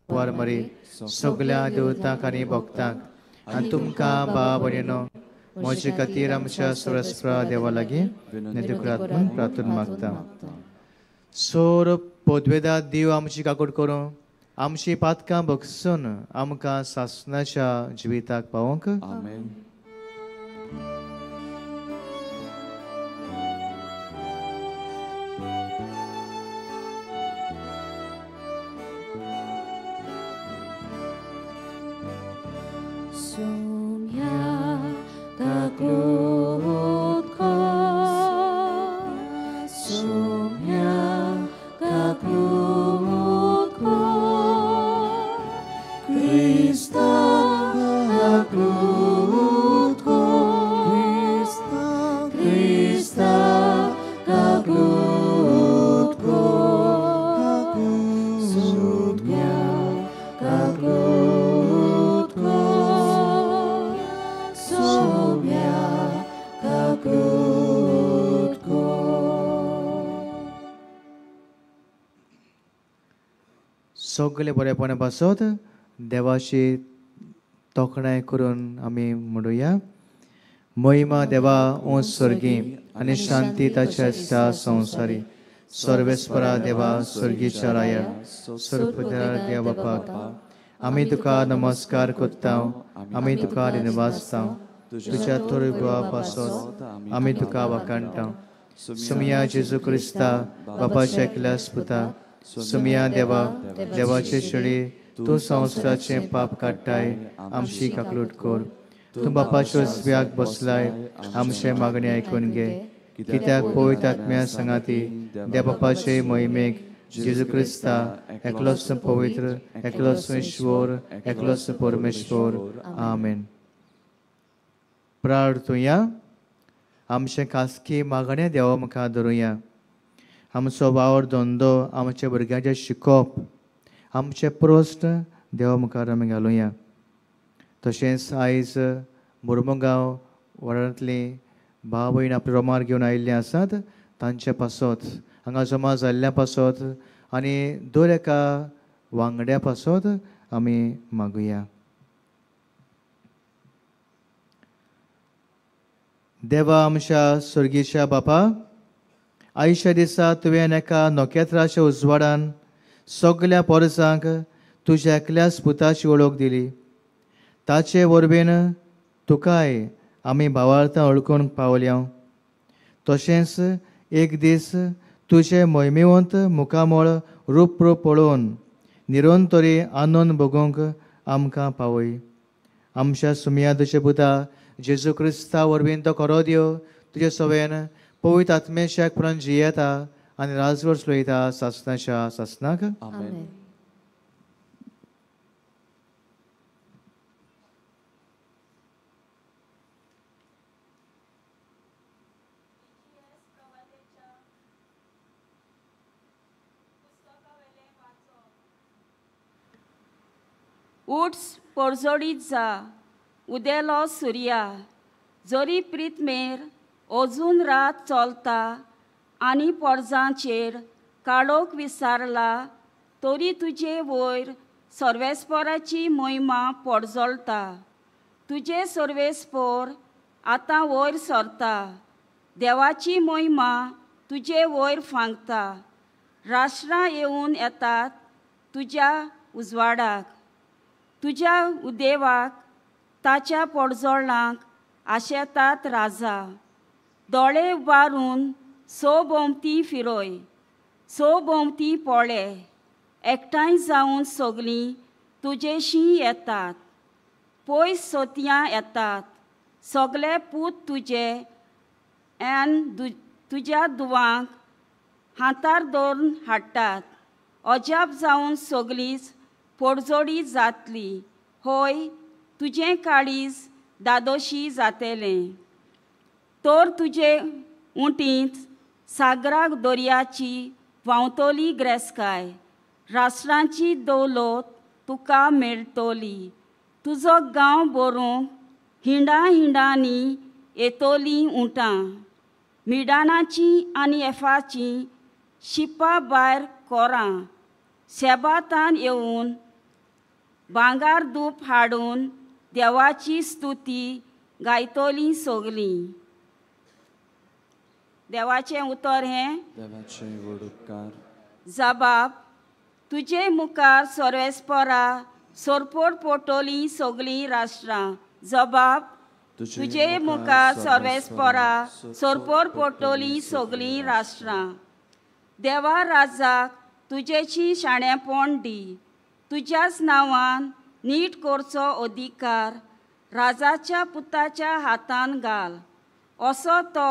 वारमरी सगल्या देवतांक आनी भक्तांक आनी तुमकां भाव भयणीनो म्हजे खातीर आमच्या सर्वेस्परा देवा लागीं विनंती करात म्हूण प्रार्थना मागता. सोर पदवेदा देव आमची काकूट करूं, आमची पातकां बगसून आमकां सासणाच्या जिविताक पावोवंक. आमेन. सगळे बरेपणा पासत देवाची तोखणाय करून आमी म्हणुया. महिमा देवा उंच स्वर्गी आनी शांती ताच्या आसता संवसारी. सर्वेस्परा देवा स्वर्गीच्या राया सर्वपुत्रा देव बापाक आमी तुका नमस्कार करता, आमी तुका निवासता. तुज्या थोर पासत आमी तुका वाखाणटा. सुमिया जेजू क्रिस्ता बापाच्या एकल्याच पुता, सुमिया देवा देवाचे शेळी तूं संवसाराचें पाप काडटाय, आमची काकलूट कर. तूं बापाच्या उजव्याक बसलाय, आमचें मागणें आयकून घे. कित्याक पवित्र आत्म्या सांगाती देव बापाचे मोहिमेक जेजू क्रिस्ता एकलोच पवित्र, एकलोच ईश्वर, एकलोच परमेश्वर. आमेन. प्रार्थुया. आमचें खासगी मागणें देवा मुखार धरुया. आमचो वावर धंदो, आमच्या भुरग्यांचें शिकोवप, आमचे प्रस्न देवा मुखार आमी घालुया. तशेंच आयज मुर्मुगांव वाठारांतलीं भाव भयण आपले रोमार घेवन आयिल्लीं आसात तांचे पासत, हांगा जमा जाल्ल्या पासत आनी दर एका वांगड्या पासत आमी मागुया. देवा आमच्या स्वर्गीच्या बापा, आयच्या दिसा तुवें एका नखेत्राच्या उजवाडान सगल्या पोरसांक तुज्या एकल्याच पुताची वळख दिली. ताचे वरवीन तुकाय आमी भावार्थां वळखूंक पावल्या. तशेंच एक दीस तुजें मोहिमेवंत मुखामळ रूप रूप पळोवन निरंतरी आनंद भोगूंक आमकां पावय. आमच्या सुमया तुजे पुता जेजू क्रिस्ता वरवीं तो खरो देव तुजे सवेन पवित्र आत्मेशाक पुरान जियेता आनी राजवट चलयता सासणाच्या सासणाक. आमेन. उठ पोरजोडीत जा, उदेलो सुर्या, जरी प्रितमेर अजून रात चलता आनी पोरजांचेर काळोख विसारला, तरी तुजे वयर सर्वेस्पराची मोहिमा पोरजोळटा. तुजे सर्वेस्पोर आतां वयर सरता, देवाची मोहिमा तुजे वयर फांकता. राष्ट्रां येवन येतात तुज्या उजवाडाक, तुज्या उदेवाक ताच्या पोरजोळांक आशेतात राजा. दोळे उबारून सो भोंवती फिरय, सो भोंवती पळे, एकठांय जावन सगलीं तुजेशी येतात. पयस सोतयां येतात, सगले पूत तुजे आनी तुज्या दुवांक हातार दवरून हाडटात. अजाप जावन सगलींच पोडजोडी जातली, हय तुजें काळीज दादोशी जातलें. तर तुजे उंटींत सागराक दर्याची व्हांवतली ग्रेसकाय, राष्ट्रांची दौलत तुका मेळटली. तुजो गांव भरूंक हिंडा हिंडांनी येतलीं उंटां, मिडानाचीं आनी एफाचीं शिपां भायर कोरां. शेबातान येवन भांगार धूप हाडून देवाची स्तुती गायतलीं सगलीं. देवाचें उतर हें. देवाचें व्हड उपकार. जबाब तुजे मुखार सर्वेस्परा सोरपोड पोटोलीं सगलीं राष्ट्रां. जबाब तुजे मुखार सर्वेस्परा सोरपोड पोटोलीं सगलीं राष्ट्रां. देवा राजाक तुजेची शाणेपण दी, तुज्याच नांवान नीट करचो अधिकार राजाच्या पुताच्या हातान घाल. असो तो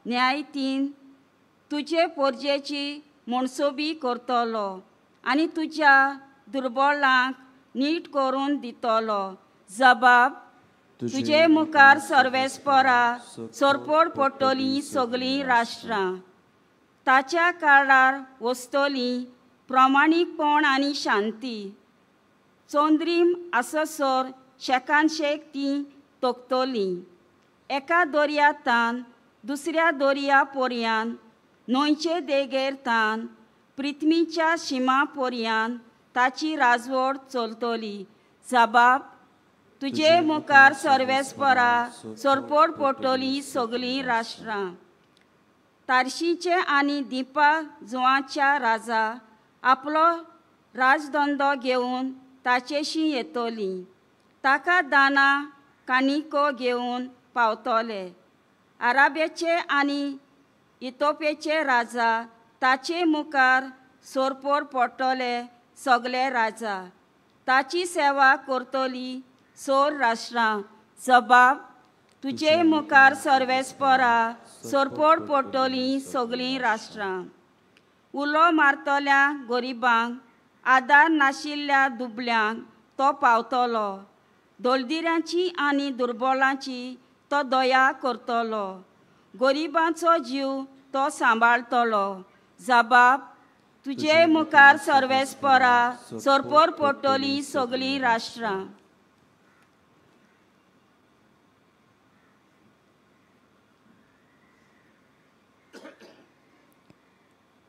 न्यायतीन तुजे पोरजेची मनसोबी करतलो आनी तुज्या दुर्बळांक नीट करून दितलो. जबाब तुजे मुखार सर्वेस्परा सोरपोड पडटलीं सगलीं राष्ट्रां. ताच्या काळार वसतलीं प्रमाणीकपण आनी शांती. चंद्रीम आससर शेकानशेक तीं तोखतलीं. एका दर्या तान दुसऱ्या दर्या पोरयान, न्हंयचे देगेर तान पृथ्वीच्या शिमा पोरयान ताची राजवट चलतली. जबाब तुजे मुखार सर्वेस्परा सोरपोड पडटलीं सगलीं राष्ट्रां. तारशीचे आनी दिपा जुवाच्या राजा आपलो राजधंदो घेवन ताचेशी येतली. ताका दाना कानिको घेवन पावतले. आराब्याचे आनी इतोपेचे राजा ताचे मुखार सोरपोर पडटले सगले राजा. ताची सेवा करतली सोर राष्ट्रां. जबाब तुजे मुखार सर्वेस्परा सोरपोड पडटलीं सगलीं राष्ट्रां. उलो मारतल्या गरिबांक, आदार नाशिल्ल्या दुबल्यांक तो पावतलो. दलदिऱ्यांची आनी दुर्बलांची तो दया करतलो. गरिबांचो जीव तो सांबाळतलो. जबाब तुजे मुखार सर्वेस्परा सोरपोर पडटलीं सगलीं राष्ट्रां.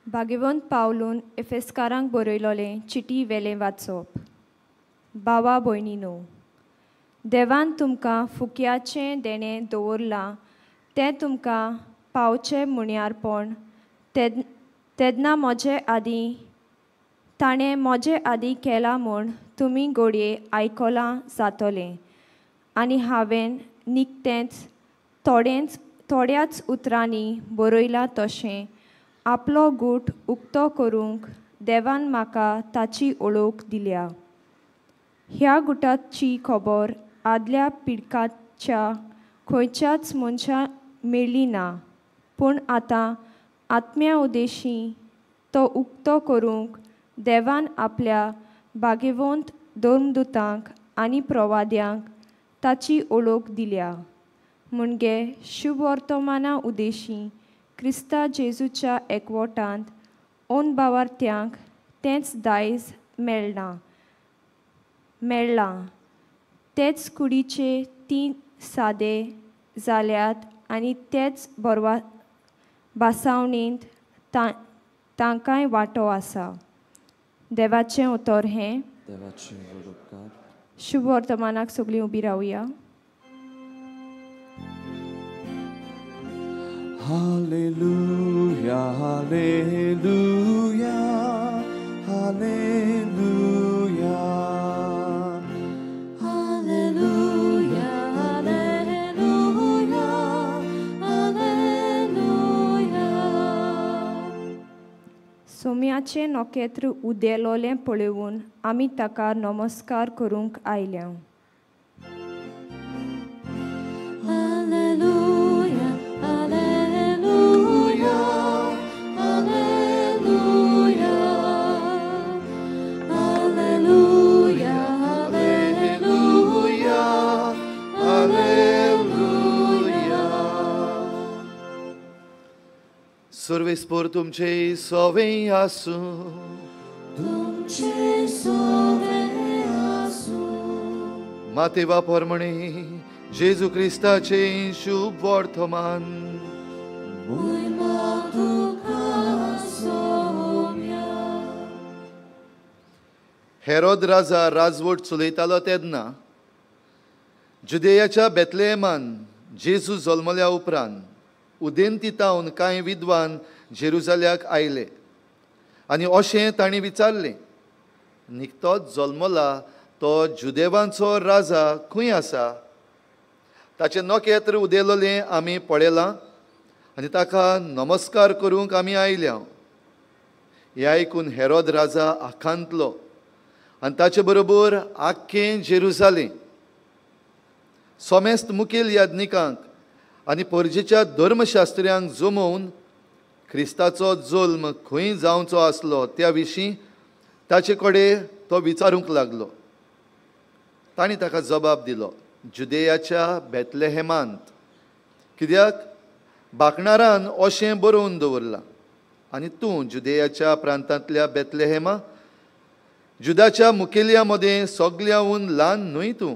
भाग्यवंत पावलून एफेस्कारांक बरयलोलें चिटी वेलें वाचप. बावा भयणीनो, देवान तुमकां फुक्याचें देणें दवरलां तें तुमकां पावचें म्हणयारपण तेन्ना म्हजे आदीं ताणें म्हजे आदीं केलां म्हूण तुमी घडये आयकलां जातलें आनी हांवें निकतेंच थोड्याच उतरांनी बरयलां तशें आपलो गूट उक्तो करूंक देवान म्हाका ताची ओळख दिल्या. ह्या गुटाची खबर आदल्या पिडकाच्या खंयच्याच मनशां मेळ्ळी ना, पूण आतां आत्म्या उदेशी तो उक्तो करूंक देवान आपल्या भाग्यवंत धर्मदुतांक आनी प्रवाद्यांक ताची ओळख दिल्या. म्हणजे शुभवर्तमाना उदेशी क्रिस्ता जेजूच्या एकवटांत ओन बावार्थ्यांक तेंच दायज मेळ्ळां. तेच कुडीचे तीन सादे जाल्यात आनी तेच बरवा भासावणेंत तांकांय वांटो आसा. देवाचें उतर हें. शुभ वर्तमानाक सगळीं उबी रावया. Hallelujah, hallelujah, hallelujah. Hallelujah, hallelujah, hallelujah. सोम्याचें नखेत्र उदेलोलें पळोवन आमी ताका नमस्कार करूंक आयल्या. Hallelujah, hallelujah, hallelujah. Hallelujah, hallelujah, hallelujah. सर्वेस्पोर तुमचे सोवे आसूं. तुमचे सोवे आसूं. मातेवा परमणे जेजू क्रिस्ताचे शुभ वर्तमान. मोहिमा तुका सोम्या. हेरोद राजा राजवट चलयतालो तेन्ना जुदेयाच्या बेतलेहेमान जेजू जल्मल्या उपरांत उदेंतीतावन कांय विद्वान जेरुजाल्याक आयले आनी अशें तांणी विचारलें, निकतोच जल्मला तो जुदेवांचो राजा खंय आसा? ताचें नखेत्र उदेलोलें आमी पळयलां आनी ताका नमस्कार करूंक आमी आयल्या. हें आयकून हेरोद राजा आखांतलो आनी ताचे बरोबर आख्खें जेरुजालें. समेस्त मुखेल याज्ञिकांक आनी परजेच्या धर्मशास्त्र्यांक जमोवन क्रिस्ताचो जल्म खंय जावचो आसलो त्या विशीं ताचे कडेन तो विचारूंक लागलो. तांणी ताका जबाब दिलो, जुदेयाच्या बेतलेहेमांत, कित्याक बाकणारान अशें बरोवन दवरलां, आनी तूं जुदेयाच्या प्रांतांतल्या बेतलेहेमा, जुदाच्या मुखेल्या मदें सगळ्याहून ल्हान न्हय तूं,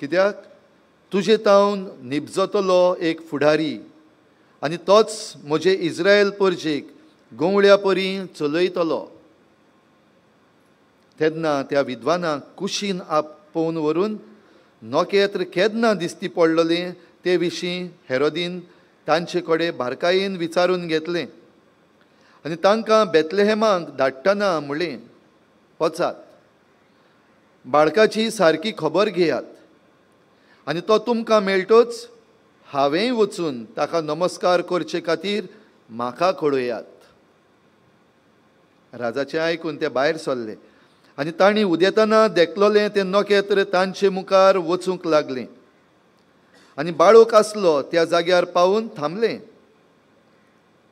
कित्याक तुजे तावन निपजतलो एक फुडारी आनी तोच म्हजे इस्रायल परजेक गवळ्या परी चलयतलो. तेन्ना त्या विद्वानाक कुशीन आपोवन व्हरून नखेत्र केन्ना दिसती पडलेलें ते विशीं हेरोदीन तांचे कडेन बारकायेन विचारून घेतलें आनी तांकां बेतलेहेमाक धाडटना म्हणलें, वचात, बाळकाची सारकी खबर घेयात आनी तो तुमकां मेळटोच हांवेंय वचून ताका नमस्कार करचे खातीर म्हाका कळयात. राजाचें आयकून ते भायर सरले आनी तांणी उदेतना देखलोलें तें नखेत्र तांचे मुखार वचूंक लागलें आनी बाळूक आसलो त्या जाग्यार पावून थांबलें.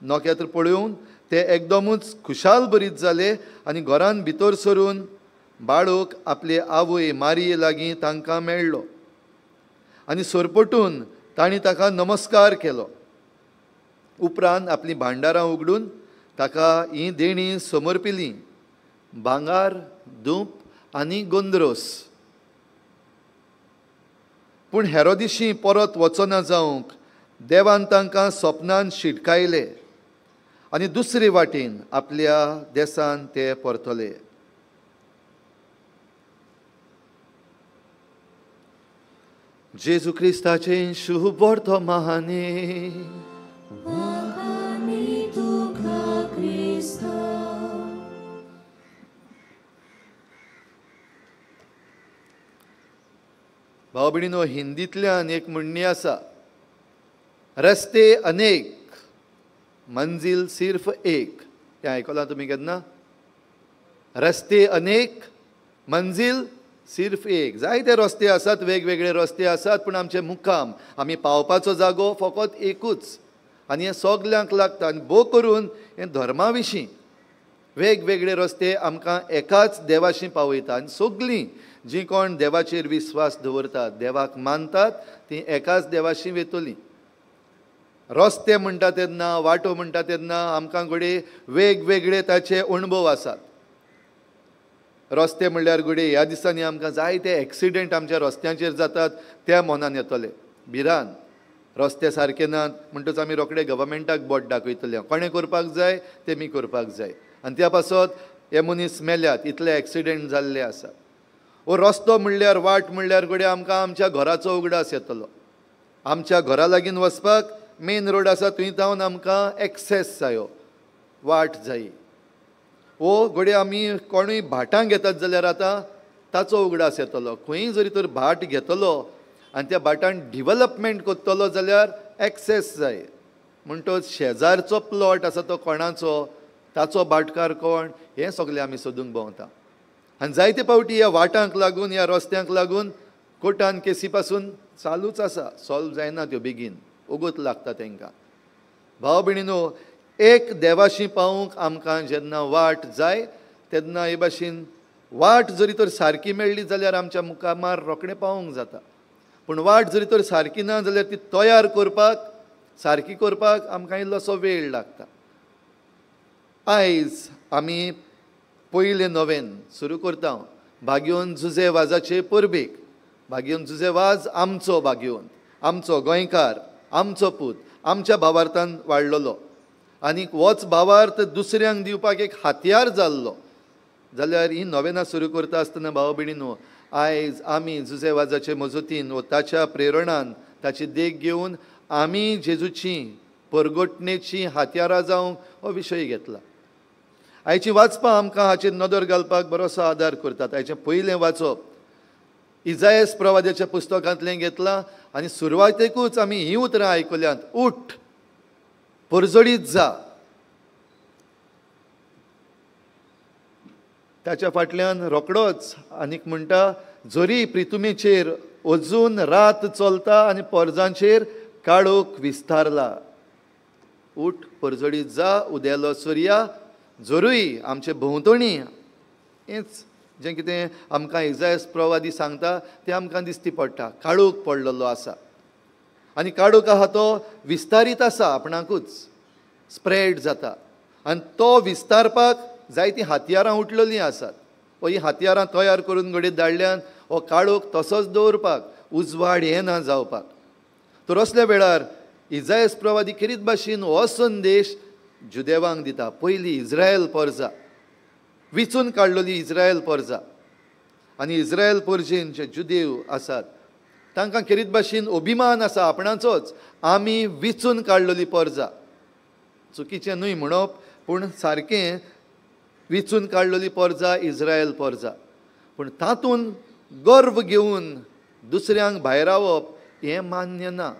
नखेत्र पळोवन ते एकदमूच खुशाल बरीत जाले आनी घरान भितर सरून बाळूक आपले आवय मारिये लागीं तांकां मेळ्ळो आनी सरपटून तांणी ताका नमस्कार केलो. उपरांत आपलीं भांडारां उगडून ताका हीं देणीं समर्पिलीं, भांगार, धूप आनी गोंद्रोस. पूण हेरोदिशी परत वचना जावंक देवान तांकां सपनान शिटकायले आनी दुसरे वाटेन आपल्या देसान ते परतले. जेजू क्रिस्ताचें शुभ वर्तमाने. भाव भयणीनो, हिंदींतल्यान एक म्हणणी आसा, रस्ते अनेक मंजिल सिर्फ एक. तें आयकलां तुमी केन्ना? रस्ते अनेक मंजिल सिर्फ एक. जायते रस्ते आसात, वेगवेगळे रस्ते आसात, पूण आमचे मुक्काम, आमी पावपाचो जागो फकत एकूच आनी हें सगल्यांक लागता. आनी भोव करून हें धर्मा विशीं वेगवेगळे रस्ते आमकां एकाच देवाशी पावयता आनी सगळीं जीं कोण देवाचेर विस्वास दवरतात, देवाक मानतात, तीं एकाच देवाशी वेतलीं. रस्ते म्हणटा तेन्ना, वाटो म्हणटा तेन्ना आमकां घडये वेगवेगळे ताचे अणभव आसात. रस्ते म्हणल्यार घडये ह्या दिसांनी आमकां जायते एक्सिडेंट आमच्या रस्त्यांचेर जातात त्या मनान येतले भिरान, रस्ते सारके नात म्हणटच आमी रोखडे गव्हर्मेंटाक बोट दाखयतले, कोणें करपाक जाय ते मी करपाक जाय आनी त्या पासत हे मनीस मेल्यात, इतले एक्सिडेंट जाल्ले आसात. वो रस्तो म्हणल्यार, वाट म्हणल्यार घडये आमकां आमच्या घराचो उगडास येतलो. आमच्या घरा लागीं वचपाक मेन रोड आसा थंय जावन आमकां एक्सेस जायो, वाट जायी. वो घडये आमी कोणूय भाटां घेतात जाल्यार आतां ताचो उगडास येतलो. खंय जरी तर भाट घेतलो आनी त्या भाटान डिवलपमेंट करतलो जाल्यार एक्सेस जाय, म्हणटच शेजारचो प्लॉट आसा तो कोणाचो, ताचो भाटकार कोण, हें सगळें आमी सोदूंक भोंवता. आनी जायते फावटी ह्या वाटांक लागून, ह्या रस्त्यांक लागून कोर्टान केसी पासून चालूच आसा, सॉल्व जायना त्यो, बेगीन ओगोत लागता तांकां. भाव भयणीनो, एक देवाशी पावूंक आमकां जेन्ना वाट जाय तेन्ना हे भाशेन वाट जरी तर सारकी मेळ्ळी जाल्यार आमच्या मुखार रोखडें पावूंक जाता, पूण वाट जरी तर सारकी ना जाल्यार ती तयार करपाक, सारकी करपाक आमकां इल्लोसो वेळ लागता. आयज आमी पयलें नोवेन सुरू करता भाग्योन जुजे वाजाचे परबेक. भाग्योन जुजे वाज आमचो भाग्योन, आमचो गोंयकार, आमचो पूत, आमच्या भावार्थान वाडलेलो आनी होच भावार्थ दुसऱ्यांक दिवपाक एक हातयार जाल्लो. जाल्यार ही नोवेनां सुरू करता आसतना भाव भयणीनो आयज आमी जुजे वाजाचे मजतीन वो ताच्या प्रेरणान ताची देख घेवन आमी जेजूची परगटणेची हातयारां जावंक हो विशय घेतला. आयची वाचपां आमकां हाचेर नदर घालपाक बरोसो आदार करतात. आयचें पयलें वाचप इजायस प्रवाद्याच्या पुस्तकांतलें घेतलां आनी सुरवातेकूच आमी हीं उतरां आयकल्यांत, उठ परजळीत जा. ताच्या फाटल्यान रोकडोच आनीक म्हणटा, जरी प्रितुमेचेर अजून रात चलता आनी पोरजांचेर काळोख विस्तारला. उठ परजळीत जा, उदेलो सुर्या, जरूय आमचे भोंवतणी हेंच जें कितें आमकां इजायस प्रवादी सांगता तें आमकां दिसती पडटा. काळोख पडलेलो आसा आनी काळोख आहा तो विस्तारीत आसा, आपणाकूच स्प्रेड जाता आनी तो विस्तारपाक जायतीं हातयारां उठलेलीं आसात. वो हीं हातयारां तयार करून घडये धाडल्यान हो काळोख तसोच दवरपाक, उजवाड येना जावपाक. तर असल्या वेळार इजायस प्रवादी खेरीत भाशेन हो संदेश जुदेवांक दिता. पयली इज्रायल परजा, विचून काडलेली इज्रायल परजा, आनी इज्रायल परजेन जे जुदेव आसात तांकां खेरीत भाशेन अभिमान आसा आपणाचोच, आमी विचून काडलेली परजा. चुकीचें न्हय म्हणप, पूण सारकें विचून काडलेली परजा इज्रायल परजा. पूण तातूंत गर्व घेवन दुसऱ्यांक भायरावप हें मान्य ना,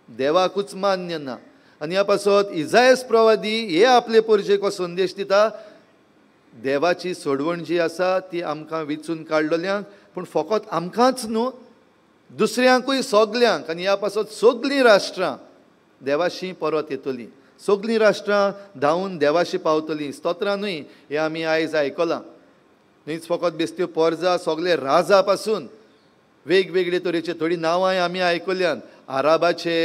देवाकूच मान्य ना. आनी ह्या पासत इजायस प्रवादी हे आपले परजेक हो संदेश दिता, देवाची सोडवण जी आसा ती आमकां विचून काडलेल्यांक, पूण फकत आमकांच न्हू दुसऱ्यांकूय सगल्यांक. आनी ह्या पासत सगळीं राष्ट्रां देवाशी परत येतलीं, सगळीं राष्ट्रां धांवून देवाशी पावतलीं. स्तोत्रां न्हय हें आमी आयज आयकलां, न्हयच फकत बेस्त्यो पोरजा, सगळे राजा पासून वेगवेगळे तरेचे थोडीं नांवांय आमी आयकल्यांत. आराबाचे,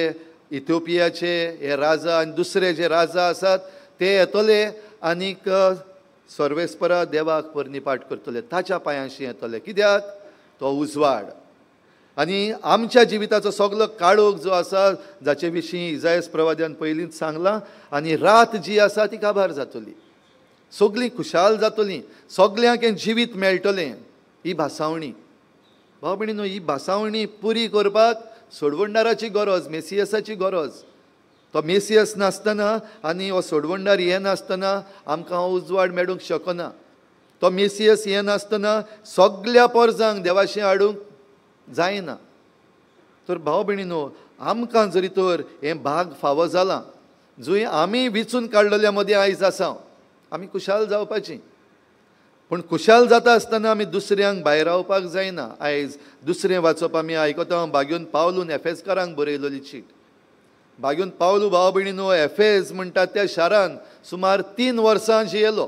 इथिओपियाचे हे राजा आनी दुसरे जे राजा आसात ते येतले आनीक सर्वेस्परा देवाक पर्निपाट करतले, ताच्या पांयांशी येतले. कित्याक? तो उजवाड. आनी आमच्या जिविताचो सगलो काळोख जो आसा जाचे विशीं इजायस प्रवाद्यान पयलींच सांगलां, आनी रात जी आसा ती काबार जातली, सगळीं खुशाल जातलीं, सगल्यांक हें जिवीत मेळटलें. ही भासावणी भाव भयणीनो, ही भासावणी पुरी करपाक सोडवणदाराची गरज, मेसियसाची गरज. तो मेसियस नासतना आनी हो सोडवणदार येनासतना आमकां हो उजवाड मेळूंक शकना. तो मेसियस येनासतना सगल्या पोरजांक देवाशी हाडूंक जायना. तर भाव भयणीनो, आमकां जरी तर हें भाग फावो जालां, जंय आमी विचून काडलेल्या मदीं आयज आसा, आमी खुशाल जावपाची. पूण खुशाल जाता आसतना आमी दुसऱ्यांक भायरावपाक जायना. आयज दुसरें वाचप आमी आयकता, बाग्योन पावलून एफेजकारांक बरयलेली चीट. बाग्योन पावलू भाव भयणीनो एफेज म्हणटा त्या शारान सुमार 3 वर्सां जियेलो,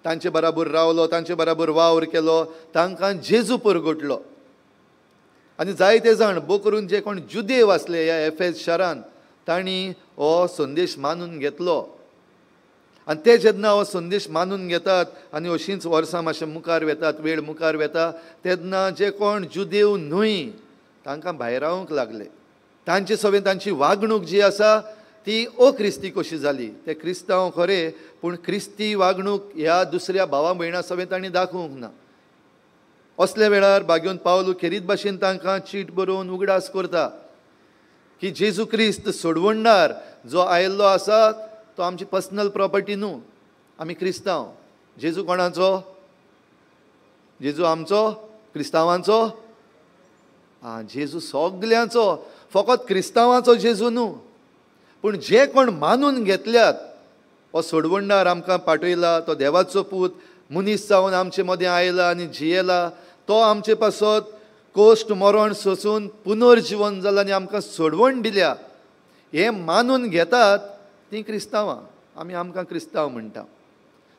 तांचे बराबर रावलो, तांचे बराबर वावर केलो, तांकां जेजू परगटलो. आनी जायते जाण भो करून जे कोण जुदेव आसले ह्या एफेज शारान तांणी हो संदेश मानून घेतलो. आनी ते जेन्ना हो संदेश मानून घेतात आनी अशींच वर्सां मातशें मुखार वेतात, वेळ मुखार वेता, तेन्ना जे कोण जुदेव न्हय तांकां भायरावंक लागले. तांचे सवें तांची वागणूक जी आसा ती अक्रिस्ती कशी जाली. ते क्रिस्तांव खरे, पूण क्रिस्ती वागणूक ह्या दुसऱ्या भावा भयणां सवें तांणी दाखोवंक ना. असल्या वेळार बाग्योन पावलू खेरीत भाशेन तांकां चीट बरोवन उगडास करता की जेजू क्रिस्त सोडवणदार जो आयिल्लो आसा तो आमची पर्सनल प्रॉपर्टी न्हू, आमी क्रिस्तांव. जेजू कोणाचो? जेजू आमचो, क्रिस्तांवांचो. आं, जेजू सगल्यांचो, फकत क्रिस्तांवांचो जेजू न्हू. पूण जे कोण मानून घेतल्यात हो सोडवणदार आमकां पाठयला, तो देवाचो पूत मनीस जावन आमचे मदें आयला आनी जियेला, तो आमचे पासत कोश्ट मरण सोसून पुनर्जिवन जाला आनी आमकां सोडवण दिल्या, हें मानून घेतात तीं क्रिस्तांवां. आमी आमकां क्रिस्तांव म्हणटा.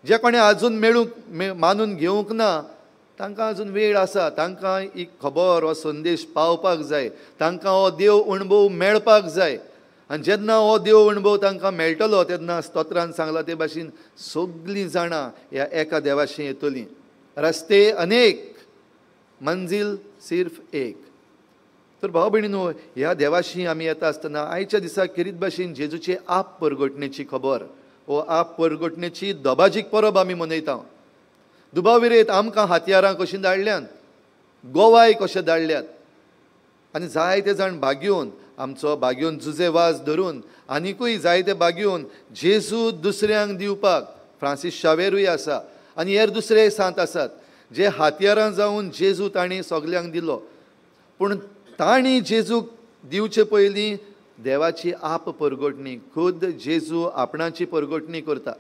जे कोणें आजून मेळूंक मानून घेवंक ना तांकां अजून वेळ आसा, तांकां ही खबर हो संदेश पावपाक जाय, तांकां हो देव अणभव मेळपाक जाय. आनी जेन्ना हो देव अणभव तांकां मेळटलो तेन्ना स्तोत्रान सांगलां ते भाशेन सगळीं जाणां ह्या एका देवाशी येतलीं. रस्ते अनेक, मंजील सिर्फ एक. तर भाव भयणीनो, ह्या देवाशी आमी येता आसतना आयच्या दिसा खेरीत भाशेन जेजूची आप परगटणेची खबर, हो आप परगटणेची दबाजीक परब आमी मनयता. दुबाविरेत आमकां हातयारां कशीं धाडल्यांत, गोवाय कशें धाडल्यात आनी जायते जाण भाग्योवन आमचो भाग्योवन जुजे वाज धरून आनिकूय जायते भाग्योवन जेजू दुसऱ्यांक दिवपाक फ्रांसीस शावेरूय आसा आनी हेर दुसरे सांत आसात जे हातयारां जावन जेजू तांणी सगल्यांक दिलो. पूण तांणी जेजूक दिवचे पयलीं देवाची आप परगटणी, खुद जेजू आपणाची परगटणी करता.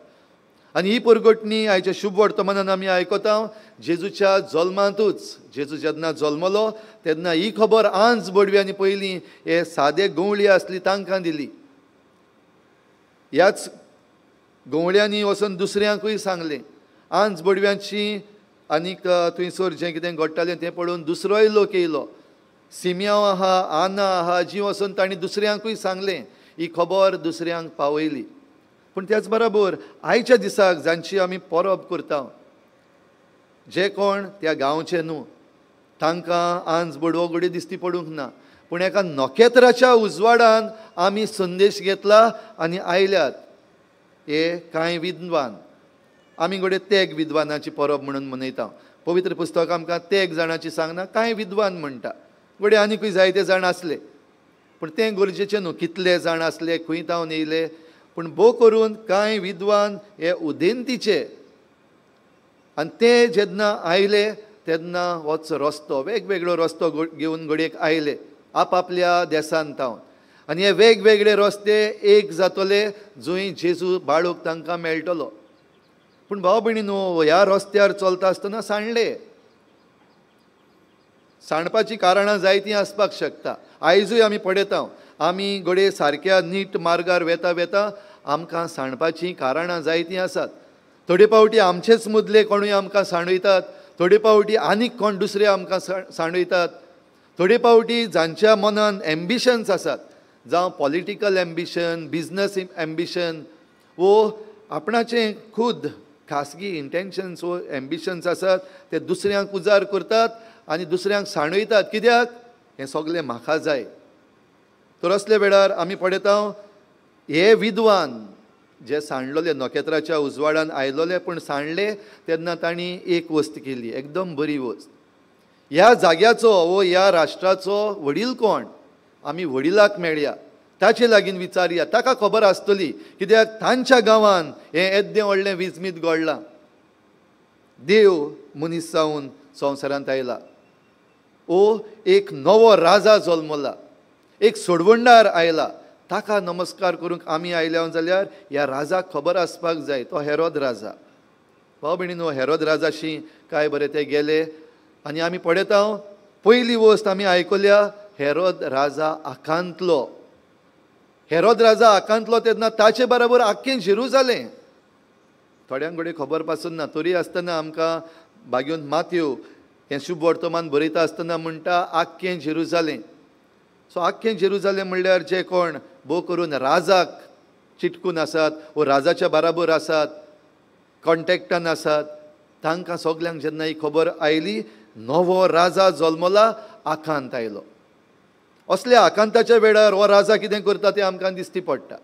आनी ही परगटणी आयच्या शुभ वर्तमानान आमी आयकता. जेजूच्या जल्मांतूच, जेजू जेन्ना जल्मलो तेन्ना ही खबर आंज बडव्यांनी पयलीं हे सादे गवळी आसली तांकां दिली. ह्याच गवळ्यांनी वचून दुसऱ्यांकूय सांगलें. आंज बडव्यांची आनीक थंयसर जें कितें घडटालें तें पळोवन दुसरोय लोक येयलो, सिमियांव आहा, आना आहा, जी वचून तांणी दुसऱ्यांकूय सांगलें, ही खबर दुसऱ्यांक पावयली. पूण त्याच बरोबर आयच्या दिसाक जांची आमी परब करता, जे कोण त्या गांवचे न्हू तांकां आंज बडवो घडये दिसती पडूंक ना, पूण एका नखेत्राच्या उजवाडान आमी संदेश घेतला आनी आयल्यात हे कांय विद्वान. आमी घडये तेग विद्वानाची परब म्हणून मनयता. पवित्र पुस्तक आमकां तेग जाणाची सांगना, कांय विद्वान म्हणटा, घडये आनिकूय जायते जाण आसले, पूण तें गरजेचें न्हू कितले जाण आसले, खंय तावन येयले. पूण भोव करून कांय विद्वान हे उदेंतीचे आनी ते जेन्ना आयले तेन्ना होच रस्तो, वेगवेगळो रस्तो घेवन घडयेक आयले आपापल्या देसान तावन. आनी हे वेगवेगळे रस्ते एक जातले जंय जेजू बाळूक तांकां मेळटलो. पूण भाव भयणीनो, ह्या रस्त्यार चलता आसतना सांडले. सांडपाची कारणां जायतीं आसपाक शकता. आयजूय आमी पळयता, आमी घडये सारक्या नीट मार्गार वेता वेता आमकां सांडपाचीं कारणां जायतीं आसात. थोडे फावटी आमचेच मदले कोणूय आमकां सांडयतात, थोडे फावटी आनीक कोण दुसरे आमकां सांडयतात, थोडे फावटी जांच्या मनान एम्बिशन्स आसात, जावं पॉलिटिकल एम्बिशन, बिजनस एम्बिशन, वो आपणाचें खुद खासगी इंटेन्शन्स वो एम्बिशन्स आसात, ते दुसऱ्यांक उजार करतात आनी दुसऱ्यांक सांडयतात. कित्याक? हें सगळें म्हाका जाय. तर असल्या वेळार आमी पळयता हे विद्वान जे सांडलेले नखेत्राच्या उजवाडान आयलोले पूण सांडले तेन्ना तांणी एक वस्त केली, एकदम बरी वस्त. ह्या जाग्याचो वो ह्या राष्ट्राचो वडील कोण, आमी वडिलाक मेळया, ताचे लागीं विचारया, ताका खबर आसतली, कित्याक तांच्या गांवान हें येद्दें व्हडलें विजमीत घडलां. देव मनीस जावन संवसारांत आयला, ओ एक नवो राजा जल्मला, एक सोडवणदार आयला, ताका नमस्कार करूंक आमी आयल्या जाल्यार ह्या राजाक खबर आसपाक जाय. तो हेरोद राजा. भाव भयणीनो, हेरोद राजाशी काय बरें ते गेले आनी आमी पळयता पयली वस्त आमी आयकल्या, हेरोद राजा आकांतलो. हेरोद राजा आकांतलो तेन्ना ताचे बरोबर आख्खें जेरुजालें. थोड्यांक घडये खबर पासून ना, तरी आसतना आमकां भाग्योन माथ्यो हें शुभ वर्तमान बरयता आसतना म्हणटा आख्खें जेरुजालें. सो आख्खें जेरुजालें म्हणल्यार जे कोण भोव करून राजाक चिटकून आसात वो राजाच्या बराबर आसात, कॉन्टेक्टान आसात, तांकां सगल्यांक जेन्ना ही खबर आयली नवो राजा जल्मला, आकांत आयलो. असल्या आकांताच्या वेळार हो राजा कितें करता तें आमकां दिसती पडटा.